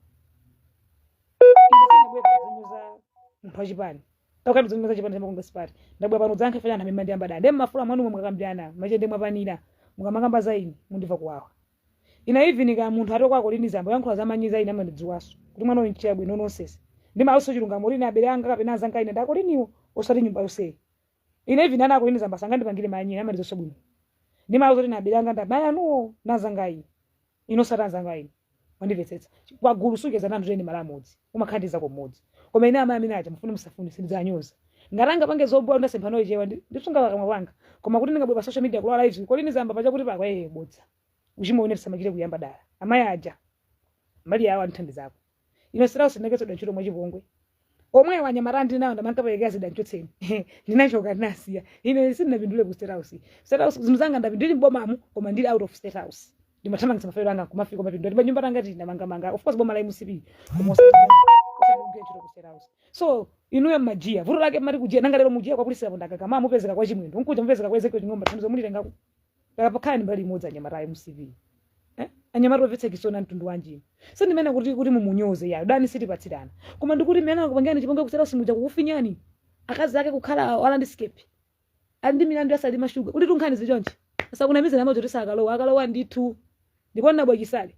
ine sindinabwera kudzanyoza munthu wachipani pakati kudzanyoza chipani cha Congress Party. Ndabwera pano udzayankhe fanya anthu amene mandiyamba dala. Ndiye mmafula mwanumo mukakambirana machende mwapanira, mukamakamba za ine mundimva kuwawa. Ine even ka munthu ati kwako Colleen Zamba yankhula za manyiza, ine amandidziwaso kuti mwana uyu nchiya bwino, nonsense. Ndimawuso chilungamo lini abere anga kapena azanga, ine ndakoliniwo, osati nyumba yonseyi. Ine even ana a Colleen Zamba sangandipangire manyi, ine amandidziwaso bwino. Ndimawuza kuti abere anga ndamayi anuwo nazanga ine, ino osati anzanga ine, mwandimvetsetsa? Pagulu sukeza nanthu tene mala amodzi, umakhala ndi zako mmodzi. Koma ine amayi amene aja, mufune musafune, sindidzanyoza. Ngati angapange zobowa ndasemphana ichewa, ndisunga pakamwa panga. Koma kuti ndingabwera pa social media kulowa live Colleen Zamba pachakuti pakwa, bodza, uchimo wene tisamachite kuyamba dala. Amayi aja mbali yawo andithandizako. Ine State House ndinachotsedwa ntchito mwachipongwe. Omwewa anyamata ndinawo ndamankaperekera zida nchotseni, ndinachoka, ndinasiya. Ine sindinapindule ku State House. State House zinthu zanga ndapinduli m'bomamu, koma ndili out of State House ndimathamangitsa mafailo anga kumafika mapindula ndipo nyumba tanga tinamangamanga, of course boma la MCP, koma osati kugwira ntchito ku State House. So inuyo mmajiya, vuto lake mmati kujiya. Nanga lero mujiya kwapulisira pondakaka ma mupezeka kwa Chimwendo, nkuja mupezeka kwa Ezekiel Ching'ombe, thandizo mulitengako pakapakhala ni mbali imodzi. Anyamata a MCP, eh? Anyamata omvetsa chisoni, mtundu wanji? Sindimene kuti mumunyoze yayo dani, sitipatsirana, koma ndikuti mmene akupangani chipongwe ku State House muja, kukufinyani, akazi ake kukhala wa landscape, ali ndi milandu ya Salima Sugar, kuti tunkhani zichonchi asakunamize namacho kuti sakalowa, akalowa ndithu. Ndipo nabwa Chisale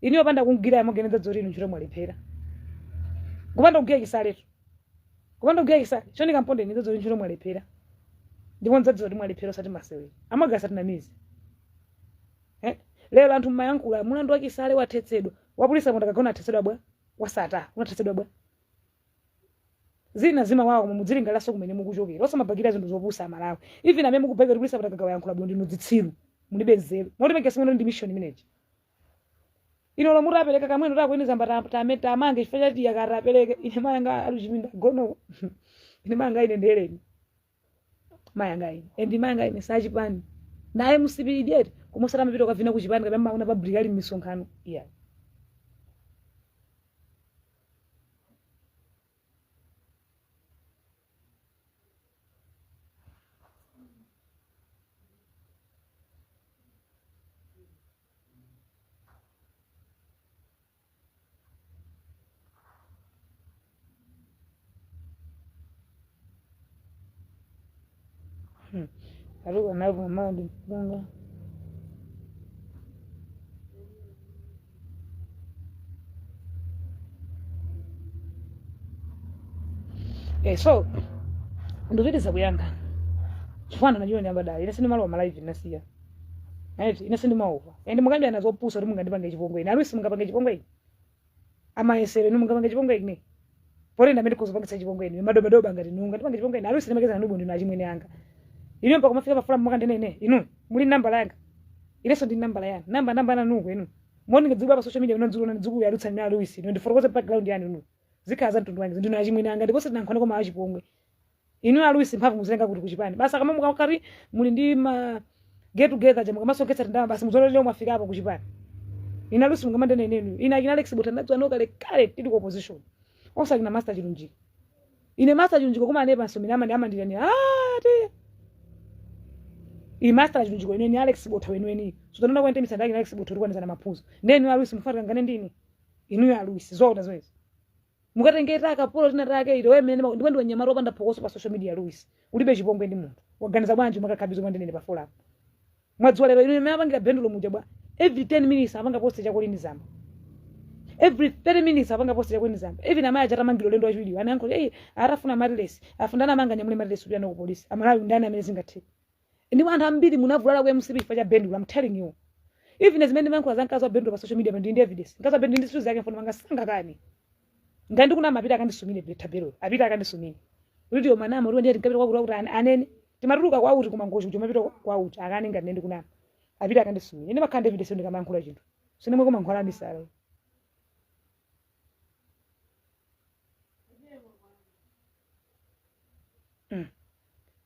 iniyo panda kugwira yamogeneza dzoti inu ntchito mwalephera. Kupanda kugwira Chisaletu, kupanda kugwira Chisale choni kamponde ine dzoti ntchito mwalephera, ndipo nzadziwa kuti mwalephera, osati masewera amagasa tinamize, eh? Lero anthu mmayankhula mulandu wa Chisale wathetsedwa, wapolisi apo athetsedwa bwa, wasata unathetsedwa bwa. Zina zimawawa, koma mudzilingaliraso kumene mukuchokera, osamabakira zinthu zopusa. Amalawi, even amene mukubakira kuti polisi apo yankhula bwino, ndinu zitsiru, mulibe nzeru. Moti pekesi ndi mission imeneji ino lomwe mutapereka kamweno takuyeneza tame tamange chifukwa chati yakati apereke. Ine mayanga ali chipinda gono, ine mayanga ine ndeleni mayanga ine and mayanga ine sachipani naye MCP idiot, koma osati amapita kukavina kuchipani kapena maona public ali m'misonkhano, yeah. Aruka navo mali mpunga. So ndipitiza kuyankha chifukwa nachiyo ndiyamba dala. Ine sindimalowa ma live, ndinasiya, right? Ine sindimaopa and mukambirana zopusa kuti mungandipange chipongwe ine. Alusi, mungapange chipongwe ine? Amayesero inu mungapange chipongwe ine? Pole ndamene ndikuzopangitsa chipongwe ine madobadoba ngati inu mungandipange chipongwe ine? Alusi, ndimakeza nanubo, ndinu achimwene anga inu. Mpaka mafika pafula mukandene ine? Inu muli nambala yanga, inenso ndi nambala yanu, namba nanuko inu moni ngadzibwa pa social media ino ndzulona ndizikuyalutsa ine Alusi ino ndifotokoze background yanu inu zikhala za mtundu wange. Ndinu achimwene anga ndiponso tinankhwane koma achipongwe inu Alusi mphamvu muzilenga kuti kuchipani basi kama mukakati muli ndi ma get together ja mukamasonkhetsa tindama basi muzololera mwafika apo kuchipani. Ine Alusi mungamandene inenu? Ine akina Alex Bota ndadziwa no kale kale tili ku opposition, osakina Master Chilunjika. Ine Master Chilunjika koma ane panso mina amandi amandilani ah ti i Master Chilunjika ine ni Alex Bota wenweni sutanona kwente misanda akina Alex Bota ulikwanizana maphunzo ndeni. Alusi, mufatika ngane ndini inuyo Alusi? Zoona zoezi mukatengeta akapolo tina take ilo wemene ndipo ndiwe nyamata wopanda phokoso pa social media. Louis, ulibe chipongwe ndi munthu, waganiza bwanji mwakakhabizo mwandinene pa forum? Mwadziwa lero inu imene apangira bendulo muja bwa? Every 10 minutes apanga post chakolini zamba, every 30 minutes apanga post chakolini zamba. Even amayi achatamangiro ulendo wachiwiri anayankhula, "Ei, atafuna matilesi afuna ndani amanga nyamule matilesi kupita ku polisi." Amalawi, ndani amene zingatheke? Ndipo anthu ambiri munavulala ku MCP chifukwa cha bendulo. I'm telling you, even zimene ndimayankhula za mkazi wa bendulo pa social media, pa ndi evidence. Mkazi wa bendulo ndi zinthu zake mfuna manga sangakani ngati ndikunama. Apita akandisumire bethabelo, apita akandisumire kuti tiyo manama kuti ndiye tinkapita kwakuti kwakuti anene timatuluka kwauti koma ngozi kuti umapita kwauti akane ngati ndiye ndikunama. Apita akandisumire. Ine makhala ndi evidence ndikamayankhula chinthu, sinemwe kumankhwala amisala.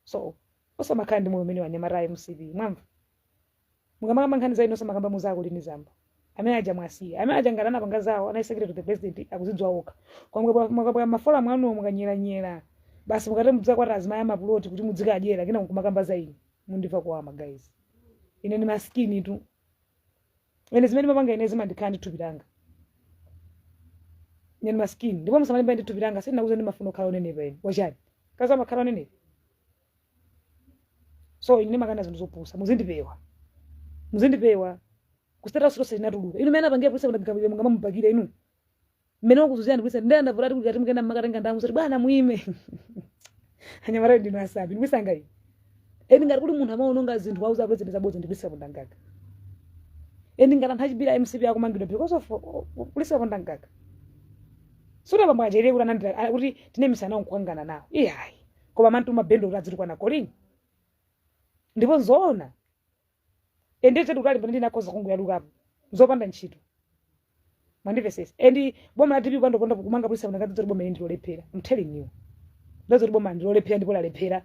So osamakhala ndi moyo umene wanyamata a MCP mwamva mukamakamba nkhani za inu, osamakamba muzako lini zamba amene aja mwasiya amene aja ngati anapanga zawo anali secretary to the president akuzidziwa okha. Koma mwakabwera ma forum anuwo mukanyeranyera basi, mukati mudzakwata azimayi amapuloti kuti mudzikadyera kena nkumakamba za ine, mundimva kuwama guys. Ine ndi maskini tu. Ine zimene mapanga ine zimandikhala ndi thupi langa. Ine ndi maskini ndipo musamalimba ndi thupi langa. Sindinakuza ndimafuna kukhala onenepa ine wachani kazi amakhala onenepa. So ine ndimakana zinthu zopusa, muzindipewa, muzindipewa. Ku State House lonse linatuluka inu mene apangira polisi kundagabwira mungamamupakira inu mmene wakuzuziyani polisi ndenda vulati kuti kati mukenda mmakatenga ndamu zoti bwana muime. Anyamata ndinu asabi ndikwisanga ine eni ngati kuti munthu amaononga zinthu wauza president zabodza ndikulisa kundangaka eni ngati anthu achibira MCP akumangidwa because of kulisa kundangaka suti pambo ajaire kuti anandira kuti tinemisana nawo nkukangana nawo iyayi, koma mantuma bendo kuti adzitukwana kolini ndipo nzoona ende chedu kutali pano ndinakhoza kungoyalukapo zopanda ntchito. Mwandimvesesa? And boma la DPP pandoponda kumanga polisi akunakadza kuti boma ili ndilolephera. I'm telling you, ndazo kuti boma ndilolephera ndipo lalephera.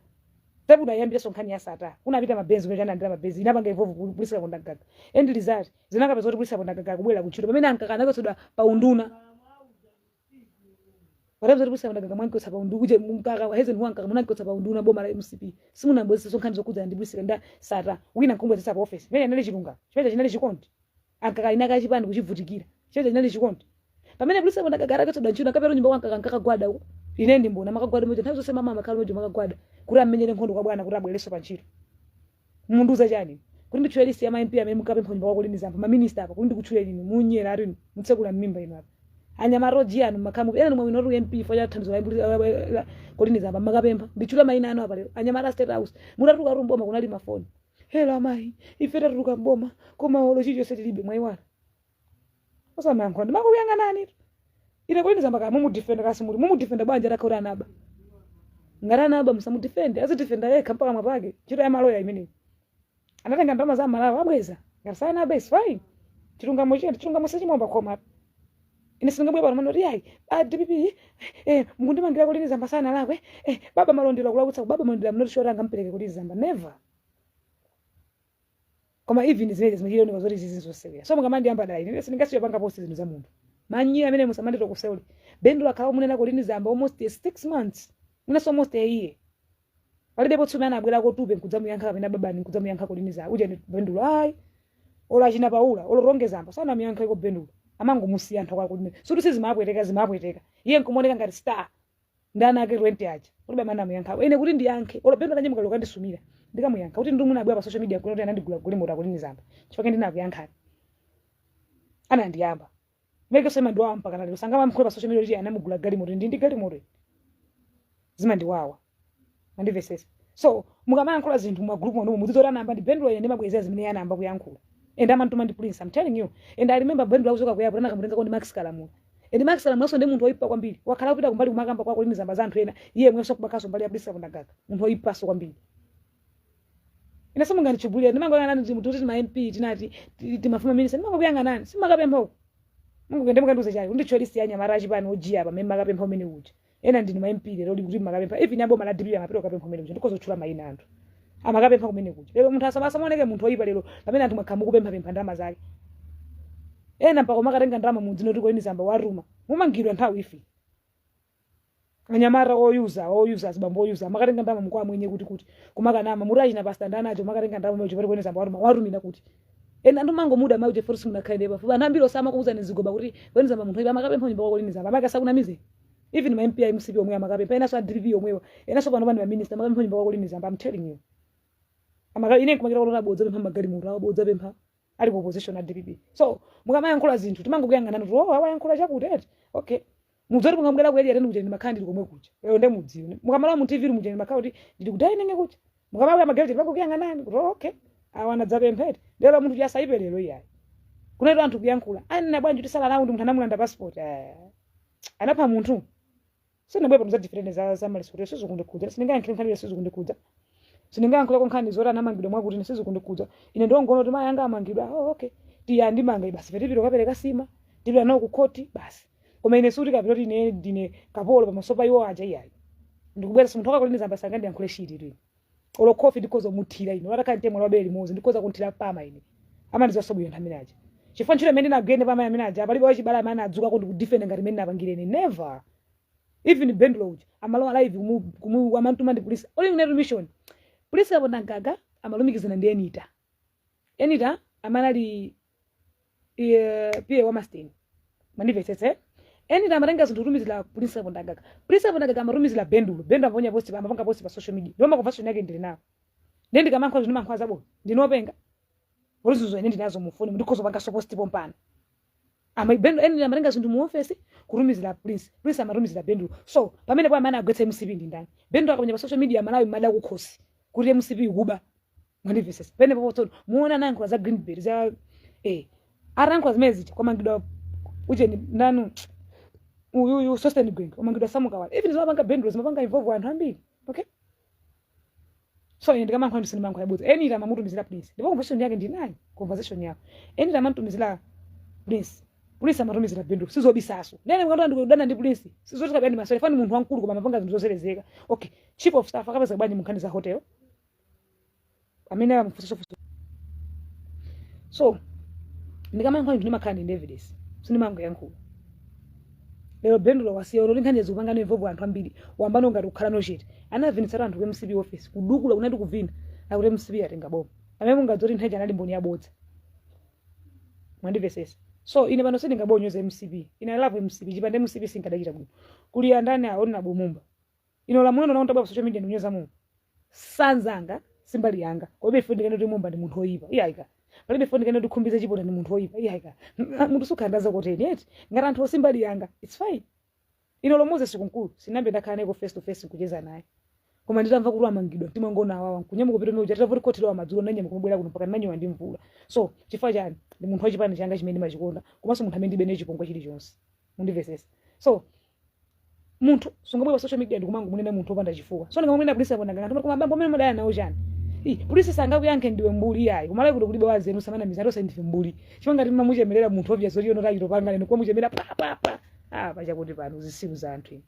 Tabu unayambiranso nkhani ya Sattar, kunapita mabenzi kumene analandira mabenzi, inapanga involve polisi kapondagaga. And result zinakapeza kuti polisi kapondagaga kubwera kuntchito pamene ankakana akachotsedwa pa unduna. Patapeza kuti polisi kapondagaga mwankotsa pa unduna uje mkaka hezen wankaka munankotsa pa unduna. Boma la MCP simunabwezeso nkhani zokhudzana ndi polisi nda Sattar wina nkumbwezesa pa office pamene anali chilungamo chimene chinali chikondi. Ankaka inaka chipani kuchivutikira chimene chinali chikondi. Pamene polisi kapondagaga atakachotsedwa ntchito ankapita nyumba kwankaka nkakagwada uko. Ine ndimbona makagwada moja nthawi zonse, mama amakhala moja makagwada kuti amenyere nkhondo kwa bwana kuti abwereso pa ntchito. Mundiuza chani kuti nditchule list ya ma MP amene mukapempha nyumba kwako lini zamba maminista apa kuti ndikutchule lini munyera ati mutsekula mmimba inu apa anyamata anu makhamu ena nomwe winotu MP fo cha thandizo la kolini zamba makapempha. Nditchula mayina anu apa lero. Anyamata State House mutatuluka mboma kunali mafoni, "Hello amayi, ife tatuluka mboma koma olo chilichonse tilibe." Mwayiwala? Osamayankhula ndimakuyang'anani ine. Kolini zamba kaya mumudefenda kasi muli mumudefenda bwanji atakha anaba? Ngati anaba musamudefende, azidefenda yekha mpaka mwapake. Ntchito ya maloya imeneyi. Anatenga ndalama za Malawi abweza. Ngati sanaba is fine. Chilungamo chiyenda, chilungamo sichimomba khoma. Ine sindingabwera pano mano kuti yayi a DPP mukundimangira Colleen Zamba sana lakwe baba Malondera kulakwitsa baba Malondera mnoti shoti angampereke Colleen Zamba, never. Koma even zimene zimachioneka zoti zizi zosewera, so mukamandiyamba dala ine sindingasiye panga post zinthu za munthu manyi amene musamandito kuseule. Bendo akhala munena Colleen Zamba almost 6 months, mwinaso almost a year, palibepo tsumene anabwera kotupe nkudzamuyankha kapena babani nkudzamuyankha Colleen Zamba uja ndi Bendulo ayi. Olo achina Paula olo ronge Zamba sanamuyankha iko Bendulo, amangomusiya anthu akwakuti suti sizimapweteka, zimapweteka. Iye nkumoneka ngati star ndi ana ake 20 aja kuti bamene amuyankhapo. Ine kuti ndiyankhe olo Bendulo ananyamuka kandisumira ndikamuyankha kuti ndi mwina abwera pa social media kuti anandigula galimoto a Colleen Zamba chifukwa ndinakuyankhani anandiyamba meke sema ndiwawa mpaka lero sangamamkhule pa social media kuti anamugula galimoto ndi galimoto zimandiwawa. Mandimvesesa? So mukamayankhula zinthu mumagrupu mwanumo mudzidzoti anayamba ndi Bendulo. Ine ndimabwezera zimene iye anayamba kuyankhula and amantuma ndi Prince. I'm telling you. And I remember Bendulo akuchoka kuyapo anakamutenga ndi Max Kalamula, and Max Kalamula ndi munthu woyipa kwambiri, wakhala kupita kumbali kumakamba kwa Colleen Zamba za anthu ena, iye mwenso kubakhaso mbali ya Prince Kapondamgaga, munthu woyipaso kwambiri. Ine simungandichubulira, ndimangoyang'anani kuti tima MP tinati timafuma minister, ndimangokuyang'anani simakapempha uko mungukende mukandiuze chali kunditchula list ya anyamata achipani ojiya pamene makapempha umene uja. Ena ndinu ma MP lero kuti makapempha, even aboma la DPP amapita kukapempha umene kuja. Ndikozotchula mayina anthu amakapempha kumene kuja. Lero munthu asamaoneke munthu oyipa lero pamene anthu mwakhala mukupemphapempha ndalama zake, ena mpaka umakatenga ndalama mudzino kuti Colleen Zamba waruma mumangidwa nthawi ifi. Anyamata oyuza oyuza azibambo oyuza amakatenga ndalama mukwamwenye kuti kumakanama muti achina pastor ndanacho makatenga ndalama mecho pati Colleen Zamba waruma warumira kuti ena anthu mangomuda mayi uche forsi munakhale ndi pafupi. Anthu ambiri osama kuuzani zigoba kuti Colleen Zamba munthu oyipa amakapempha nyumba kwa Colleen Zamba amakasakunamize. Even ma MP a MCP omwe amakapempha, enanso a DPP omwewa, enanso pano pani ma minister amakapempha nyumba kwa Colleen Zamba. I'm telling you. Amaka ine nkumakira kulota bodza pempha magalimoto awo bodza pempha ali ku opposition a DPP. So mukamayankhula zinthu timangokuyang'anani kuti oh, awayankhula chakuti eti okay. Mudzoti mukambwera ku area tenu kuja ndimakhala ndili komwe kuja lero nde mudziwe mukamala mu TV muja ndimakhala kuti ndili ku dining kuja mukamabwera magalimoto timangokuyang'anani kuti oh, okay, awa anadzapemphete lero munthu chasaipe lero iyayi kuneto anthu kuyankhula anena bwanji kuti sala nawo ndi munthu anamulanda passport, anapha munthu. Sindinabwera pano za different za malisoti sizikundikudza. Sindingayankhire nkhani sizikundikudza. Sindingayankhuleko nkhani zoti anamangidwa mwakuti ine sizikundikudza. Ine ndongoona kuti mayi anga amangidwa, oh, okay, tiya ndimanga basi tipita kapereka sima tipita nawo ku khoti basi. Koma ine suti kapita kuti ine ndine kapolo pamaso pa iwo aja iyayi. Ndikubwera munthu wakakulini Zamba sangandiyankhule shiti ine. Olo khofi ndikhoza kumuthira ine atakhala mtemwa wabere limodzi ndikhoza kunthira pama ine. Amandiziwa bwino anthu amene aja chifukwa ntchito imene ndinagwene pamayi amene aja palibe wachibale amene anadzuka ndikudefenda ngati imene napangire ine, never. Even Bendulo uja amalowa live kumu amantuma ndi polisi oli kunetu mission. Polisi Kapondamgaga amalumikizana ndi Enita. Enita amene ali PA wa Masteni, mandimvetsetse. Enita amatenga zinthu kutumizira polisi Kapondamgaga, polisi Kapondamgaga amatumizira Bendulo, Bendulo amaponya post, amapanga post pa social media. Ndipo ma conversation yake ndili nawo. Ndiye ndikamankhula zinthu ndimankhula zabodza ndinopenga poti zinthu ine ndinazo mufoni ndikhoza kupanga post pompano. Ama Bendo eni amatenga zinthu mu office kutumizira Prince, Prince amatumizira Bendulo. So pamene po amene agwetsa MCP ndi ndani? Bendulo akaponya pa social media Malawi mada kukhosi kuti MCP ikuba. Mwandimvesesa? Pamene popo tsono muona anayankhula za green belt za atayankhula zimene zija kwamangidwa uje ndanu uyuyu Sosten Gwengwe, kwamangidwa Samukawala. Even zimapanga Bendulo zimapanga involve anthu ambiri, okay? So ine ndikamankhula ndi sindimankhula yabodza. Enita amamutumizira Prince ndipo conversation yake ndinayo, conversation yako Enita amamutumizira Prince. Prince amatumizira Bendulo, sizobisaso. Nene mukatoa ndikudana ndi Prince, sizoti kapena ndi maswali fani munthu wamkulu koma amapanga zinthu zoserezeka. Okay, chief of staff akapeza bwanji munkhani za hotel amene amamufunsa funso? So ndikamayankhula zinthu ndimakhala ndi evidence, sindimangoyankhula. Lero Bendulo wasiya ulo nkhani zikupanga involve anthu ambiri, wambano ngati kukhala nochete. Anavinitsatu anthu ku MCP office, kudukula kunati kuvina akuti MCP yatenga boma, amene mungadzoti nthawi anali mboni yabodza. Mwandimvesesa? So ine pano sindingabonyoza MCP. Ine I love MCP. Chipande MCP sinkadachita bwino kuli andani aona Bumumba. Ino lamulo nakonda pa social media ndinyoza Mumba, sanzanga simbali yanga. Kobe ife ndikane kuti Mumba ndi munthu oyipa, iyayika palibe. Ife ndikane kuti Khumbize Chipota ndi munthu oyipa, iyayika. Munthu sukhandaza koteni eti ngati anthu osimbali yanga, it's fine. Ino lo Moses Kunkuyu sinambe ndakhala naye face to face kucheza naye, koma nditamva kuti amangidwa mtima ngona awawa nkunyamuka kupita umene uja. Titavuti khoti lowa madzulo, nanyamuka kumabwera kuno mpaka ndinanyowa ndi mvula. So chifukwa chani? Ndi munthu wachipani changa chimene ndimachikonda, komanso munthu amene ndibe naye chipongwe chilichonse. Mundimvesesa? So munthu sungabwera pa social media ndikumangomunena munthu wopanda chifukwa. So ndingamunena polisi apo ndanga anthu, koma bambo amene mudaya nawo chani? Ii, polisi sangakuyankhe, ndiwe mbuli. Iyayi, kumalawi kuti kulibe wazenu, samanamiza tonse ndife mbuli. Chifukwa ngati mamuchemerera munthu, obvious kuti yono tachitopanga neno kumamuchemera pa pa pa. Ah, pachakuti pano zisilu za anthu ino,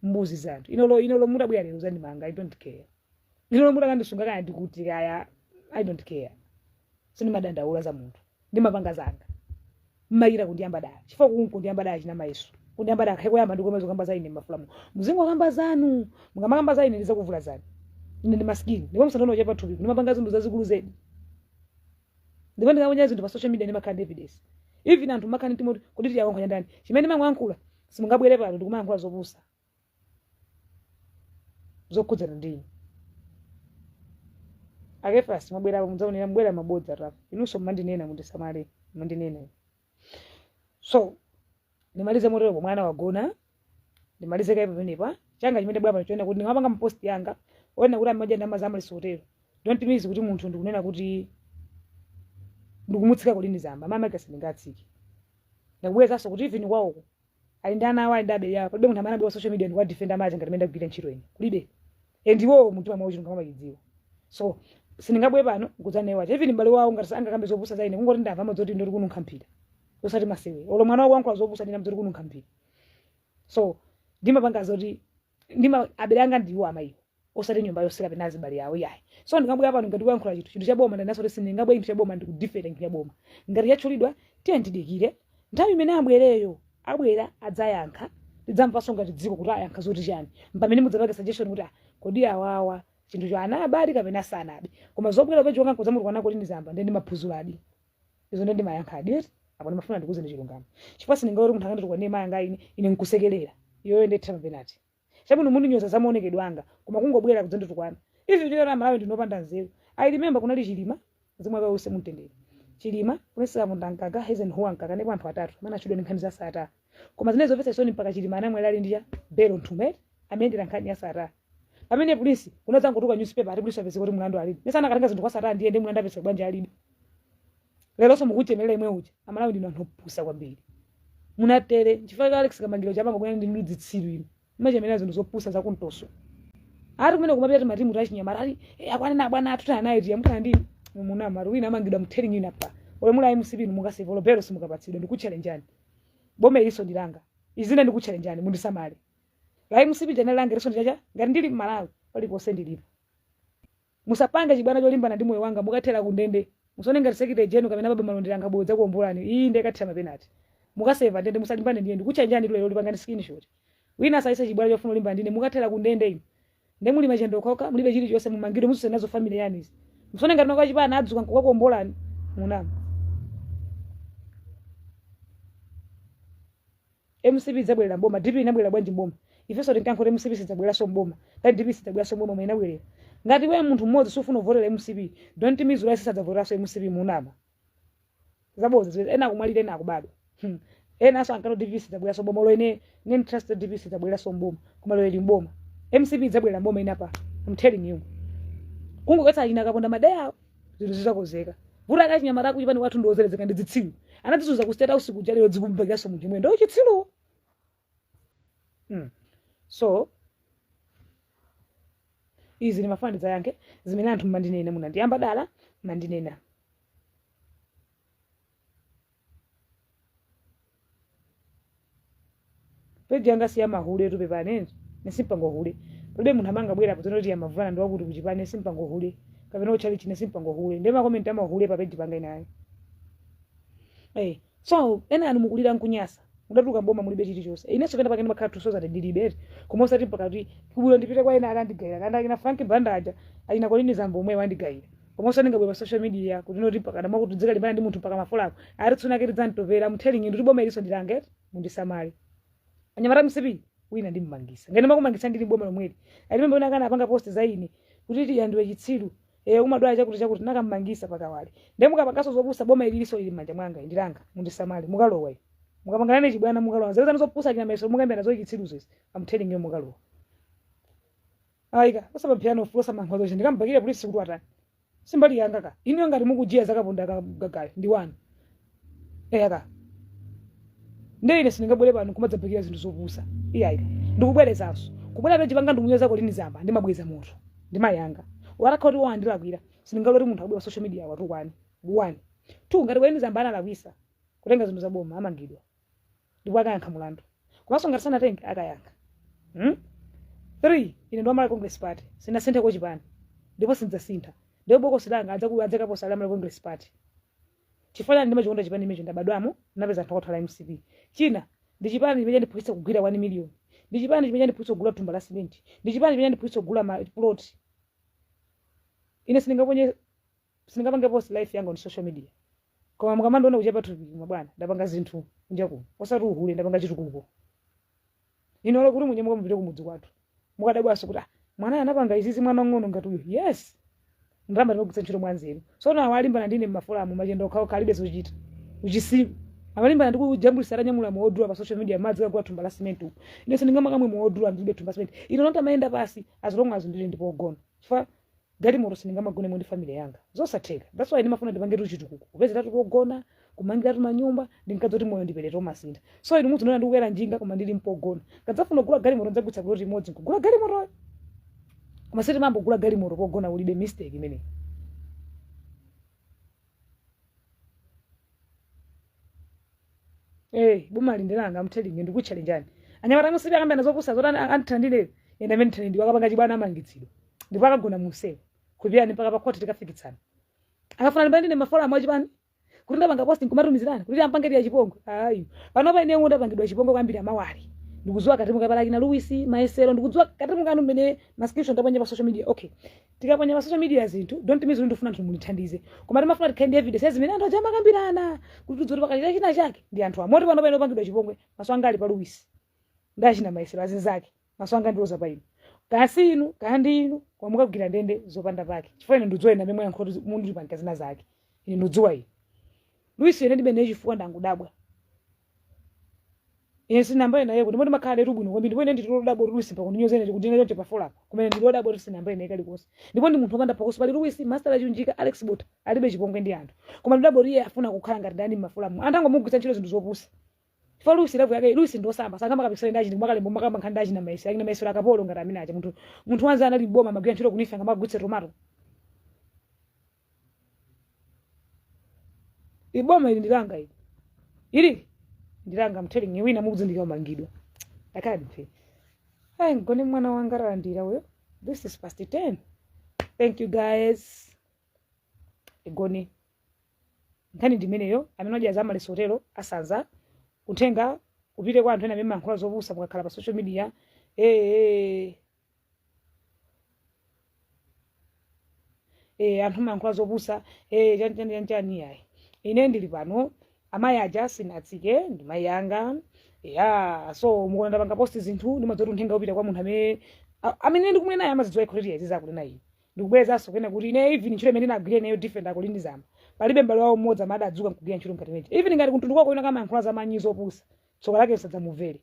mbuzi za anthu. Inolo mutabwera lero zandimanga, I don't care. Inolo mutakandisunga kaya ndikuti kaya, I don't care. Sindimadandaula za munthu, ndimapanga zanga. Mmayira kundiyamba dala chifukwa kuku kundiyamba dala china mayeso kundiyamba dala khaye koyamba ndikomeza kamba za ine mmafulamu muzingo kamba zanu. Mukamakamba za ine ndizakuvula zanu. Ine ndi maskini ndipo musandione ochepa thupi, ndimapanga zinthu zazikulu zedi. Ndipo ndikaponya zinthu pa social media ndimakhala ndi evidence. Even anthu makhala ndi timoti kuti tiyawankhonya ndani chimene ndimangoyankhula. Simungabwere pano ndikumayankhula zopusa zokhudzana ndi ine. Akefasi mwabwera mudzaonera mbwera mabodza rafu. Inunso mmandinena, mundisamale mmandinena. So ndimalize motero, mwana wagona, ndimalize kaye pamenepa. Changa chimene bwera pano choona kuti ndimapanga post yanga ona kuti amaja ndamaza amalisotero, don't mean kuti munthu ndikunena kuti ndikumutsika Colleen Zamba. Mama ake sindingatsike. Ndakubwezanso kuti even kwawoko ali ndi ana awo, ali ndi abele awo, palibe munthu amene abwera social media ndikuwadefenda amaja ngati mene ndagwira ntchito ine, kulibe. And iwowo mumtima mwawo chilungamo amachidziwa. So sindingabwe pano nkudzanewa. Even m'bale wawo ngati angakambe zopusa za ine, kungoti ndamva amadzoti ndoti kununkha mphira, usati masewera. Olo mwana wako wankhula zopusa, ndina mdzoti kununkha mphira. So ndimapanga zoti ndima abele anga ndiwo amayiwo, osati nyumba yonse kapena azibale yawo, iyayi. So ndingabwera pano ngati kuyankhula chinthu cha boma, ndinaso kuti sindingabwere chinthu cha boma ndikudefenda chinthu cha boma ngati chatchulidwa. Tiye ndidikire nthawi imene abwereyo, abwera adzayankha, tidzamvanso ngati dziko kuti ayankha zoti chani, mpamene mudzapange suggestion kuti ah, kodi awawa chinthucho anabadi kapena sanabe. Koma zobwera pecho wanga nkudzamukwana kuti ndizamba ndiye ndimaphuzuladi izo, ndiye ndimayankhadi eti. Apo ndimafuna ndikuuzeni chilungamo, chifukwa sindingalole munthu akanditukwane mayanga ine nkusekerera. Iyoyo ndithira mapenati. Chabwino, mundinyoza za maonekedwe anga, koma kungobwera kudzanditukwana ivi chilera Malawi ndinopanda nzeru. I remember kunali Chilima, zimwe akause mumtendere Chilima, Prince Kaponda Mkaka, Eisenhower Mkaka, ndipo anthu atatu amene atchedwa ndi nkhani za Sattar. Koma zimene zomvetsa chisoni, mpaka Chilima anamwalira ali ndi cha belo nthumeti amayendera nkhani ya Sattar, pamene polisi kunadzangotuka newspaper ati polisi apezeka kuti mlandu alibe. Mesa anakatenga zinthu kwa Sattar? Ndiye ndi mlandu apezeka bwanji alibe? Leronso mukuchemerera imwe uja. Amalawi ndinu anthu opusa kwambiri, munatere nchifukwa cha Alex Kamangiro chapanga kunena ndinu dzitsiru inu, mumachemerera zinthu zopusa zakuntoso. Ati kumene kumapita timatimu tachinyamata ati eh, akwanena abwana athu tana naye tiya mutana ndinu munama. Wina amangidwa, I'm telling you napa. Ole mula MCP inu mukaseva olo simukapatsidwa. Ndikutchalenjani, boma iliso ndilanga izina, ndikutchalenjani, mundisamale. La MCP jana langa liso ndichacha ngati ndili mmalawi paliponse ndilipo. Musapange chibwana cholimbana ndi moyo wanga, mukathera kundende. Musone ngati secretary general kapena baba malondera angabodza kuombolani. Iyi ndiye kathera mapenati, mukaseva ndende. Musalimbane ndiye, ndikutchanjani lero, lipangani screenshot. Wina asayise chibwana chofuna kulimbana ndine, mukathera kundende inu. Nde muli machendo okhaokha, mulibe chilichonse, mumangidwe mususe nazo family yanu izi. Musone ngati mwakachipana adzuka nkukakuombolani, munama. MCP idzabwerera mboma. DP inabwerera bwanji mboma? Ifenso tinkankhoti MCP sidzabwereranso mboma, ngati DP sidzabwereranso mboma, mwe inabwerera. Ngati iwe munthu mmodzi sufuna kuvotera MCP, don't mean kuti sadzavoteranso MCP, munama. Zabodza zimene ena akumwalira, ena akubadwa. Ena aso ankati DP sidzabwereranso mboma. Olo ine trust DP sidzabwereranso mboma, koma lero ili mboma. MCP idzabwerera mboma inapa, I'm telling you. Kungoketsa ina akaponda madeyawo, zinthu zizakozeka. Vuto akachinyamata kuchipani kwathu ndiwozerezeka, ndi zitsiru. Anatizuza ku State House kuja, lero dzikumbakiranso munthu imwe ndo chitsiruwo. So izi ndimafuna ndidzayankhe zimene anthu mmandinena, munandiyamba dala mmandinena. Page yanga si yamahule tu, pepani, nesimpanga uhule. Palibe munthu amangabwera pazona kuti yamavulana ndi wakuti kuchipani, nesimpanga uhule kapena uchali chine, simpanga uhule. Ndiye ma comment amahule pa page panga inayo. So ena anu mukulira nkunyasa, mudatuluka mboma mulibe chilichonse. Inenso pena pake ndimakhala tusoza ndilibe, koma osati mpaka kuti kubwino ndipite kwa ena akandigayira, kana akina Frank Bandaja achina Kolini Zambo omwe wandigayira, koma osati ndingabwera pa social media kuti noti mpaka ndamakuti dzikalimbana ndi munthu mpaka mafolako ari tsuna keti dzantopera. I'm telling you, nditi boma iliso ndilange, mundisamale anyamata msipi wina ndimmangisa ngati makumangisa ndili boma lomweli. Alimembe wina akana apanga post za ine kuti ti yandiwe chitsiru, umadwala chakuti chakuti, nakammangisa pakawale. Ndiye mukapangaso zopusa, boma ililiso ili m'manja mwanga, ndilanga, mundisamale. Mukalowa ine mukapanganane chibwana, mukalowa zero zanu zopusa china meso mukambena zo chitsiruzo izi. I'm telling you, mukalowa ayika osapamphiyano ofulosa mankhozo izi, ndikambakire polisi kuti watani, simbali yanga ka. Iniyo ngati mukujiya zakaponda kagagayo ndi wanu eyaka. Ndiye ine sindingabwere pano kumadzabhekera zinthu zopusa, iyayika. Ndikubwerezanso kubwera page panga ndikunyoza Kolini Zamba, ndimabweza moto ndimayanga watakha kuti wandilakwira. Sindingaloti munthu abwera pa social media watukwane. One, two, ngati Kolini Zamba analakwisa kutenga zinthu zaboma, amangidwa ndipo akayankha mulandu. Komanso ngati sanatenge, akayankha. Three, ine ndi wa Malawi Congress Party, sinasintheko chipani ndipo sindzasintha. Ndipo bokosi langa adzakaposa la Malawi Congress Party. Chifukwa chani? Ndimachikonda chipani imecho, ndabadwamo, ndinapeza anthu akuthala MCP. China, ndi chipani chimene chandiphunzitsa kugwira 1 million, ndi chipani chimene chandiphunzitsa kugula thumba la simenti, ndi chipani chimene chandiphunzitsa kugula ma plot. Ine sindingaponye, sindingapange post life yanga on social media, koma mukamandiona kuchepa thupi, mabwana, ndapanga zinthu kunja kuno, osati uhule, ndapanga chitukuko. Ine olo kuti munyamuka mupite kumudzi kwathu, mukadabwanso kuti ah, mwana anapanga izizi, mwana wang'ono ngati uyu. Yes, ndalama timagwiritsa ntchito mwanzeru. So nawo alimbana ndine mmafulamu machendo okhaokha, alibe zochita, uchisiru. Amalimbana ndi kujambulisa atanyamula moodula pa social media, madzi kagula thumba la cement uku. Ine sindingamakamwe moodula ndilibe thumba la cement. Ine lonta mayenda pasi as long as ndili ndipo ogona, chifukwa galimoto sindingamagonemo ndi family yanga, zosatheka. That's why ndimafuna ndipange chitukuko, kupezeratu pogona, kumangiratu manyumba. Ndinkadza kuti moyo ndipelete umasintha. So inu mudzinoona ndikukwera njinga koma ndili mpogona. Kadzafuna kugula galimoto, ndzagulitsa plot imodzi nkugula galimotoyo, koma sitimambogula galimoto pogona ulibe. Mistake imeneyi. Boma lindilanga. I'm telling you, ndikutchalenjani anyamata musibi akambena zopusa zoti anthandile ine amene ndithani ndi akapanga chibwana amangitsidwa ndipo akagona munsewu kupiyani mpaka pa khoti tikafikitsana. Akafuna limbana ndine mafolamu achipani kuti ndapanga posting kumatumizirana kuti ampange ya chipongwe, ayi. Panopa ine ndapangidwa chipongwe kwambiri amawali. Ndikudziwa katimu kapala kina Louis Maesero, ndikudziwa katimu kanu mmene ma screenshot ndaponya pa social media. Okay, tikaponya pa social media zinthu, don't mean kuti ndifuna anthu mulithandize, koma timafuna tikhale ndi evidence zimene anthu aja amakambirana kuti tidziwe kuti pakachita china chake ndi anthu amoti. Panopa ine opangidwa chipongwe, maso anga ali pa Louis ndachina Maesero azinzake. Maso anga ndiloza pa inu, kaya si inu, kaya ndi inu, koma mukagwira ndende zopanda pake, chifukwa ine ndidziwa ine amene mwayankhula kuti mundipanga zina zake. Ine ndidziwa ine Luis, ine ndibe naye chifukwa ndangudabwa. Ine sinambaye naye ndipo ndimakhala letu bwino kwambiri, ndipo ine ndilodabwa kuti Luis mpaka kundinyoza ine kundina choncho pa follow up kumene. Ndilodabwa kuti sinambaye naye kalikonse, ndipo ndi munthu wopanda phokoso. Pali Luis Master Lachunjika, Alex Bota, alibe chipongwe ndi anthu, koma ndidabwa kuti iye afuna kukhala ngati ndani mmafulamu, anthu angomugwiritsa ntchito zinthu zopusa. Chifukwa Luis level yake, Luis ndi osamba, sangamakapikisane ndi achini kumakalembo makamba nkhani ndi achina Maesero, achina Maesero akapolo ngati amene aja. Munthu wanza anali boma, amagwira ntchito kunifa, ngamagwitse tomato. Iboma ili ndilanga, ili ili ndilanga. I'm telling you, wina mukuzindikira umangidwa. Ndakhala ndiphe ayi ngone mwana wanga alandira uyo. This is past 10. Thank you guys, igone. Nkhani ndimeneyo. Amene adya za malisotero asanza uthenga upite kwa anthu ena amene mayankhula zopusa mukakhala pa social media. Anthu mayankhula zopusa, chani chani chani chani. Yayi, ine ndili pano, amayi aja sinatsike ndi mayi anga ya. So mukuona ndapanga post zinthu, ndimadziwa kuti uthenga upita kwa munthu amene amene ndikumene naye, amazidziwa ikhoteti izi zakunena ine. Ndikubwerezanso kunena kuti ine even ntchito imene ndinagwira ineyo defend akulindizama, palibe m'bale wawo mmodzi amene adadzuka nkugwira ntchito ngati imeneyi. Even ngati kumtundu kwako ina kamayankhula za manyi zopusa, tsoka lake lisadzamumvere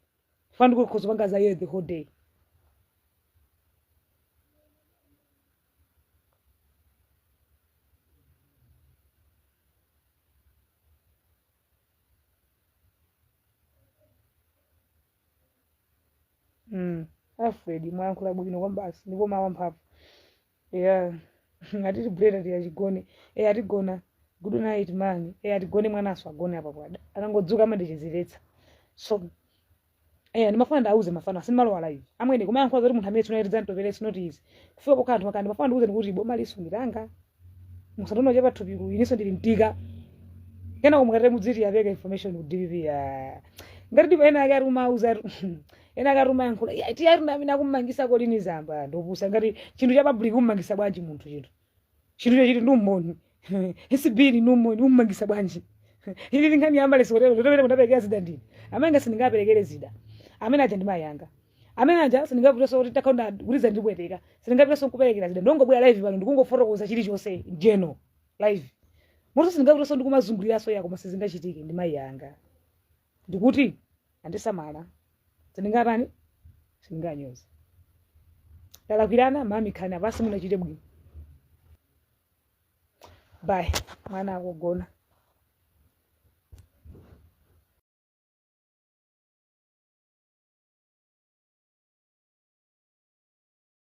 chifukwa ndikukhoza panga za iye the whole day. Alfred, mwayankhula bwino kwambasi ndipo mawa mphamvu. Yeah, atiti breda tiyachigone. Atigona. Good night man. Atigone, mwanaso agone apa bwada. Akangodzuka amandichezeretsa. So Ndimafuna ndauze mafano asindimalowa live amwene kumayankhula zoti munthu amene tsunati dzantopere sinoti izi kufika pokhala anthu makani. Ndimafuna ndikuuzeni kuti boma lisungiranga musandono chepa thupi ku ininso ndili mtika kena kumukatire mudziti yapeka information ku DPP ya ngati ndipo ena ake atumauza ena ake atumayankhula ya ti ari ndamene akummangisa kolini zamba ndopusa ngati chinthu cha public kummangisa bwanji munthu chinthu chachiti ndi umboni ACB ndi umboni ummangisa bwanji ili nkhani ya Amaryllis Hotel totopere mundaperekera zida ndini amene sindingaperekere zida amene aja ndi mayi anga amene aja sindingaputeso kuti takhonda kuti ndibweteka sindingaputeso nkuperekera zida. Ndongobwera live pano ndikungofotokoza chilichonse jeno live moto sindingaputeso ndikumazunguliraso ya koma sizingachitike ndi mayi anga ndikuti andisamala sindingatani sindinganyoza talakwirana mami khani apasi munachite bwino. Bye, mwana akugona.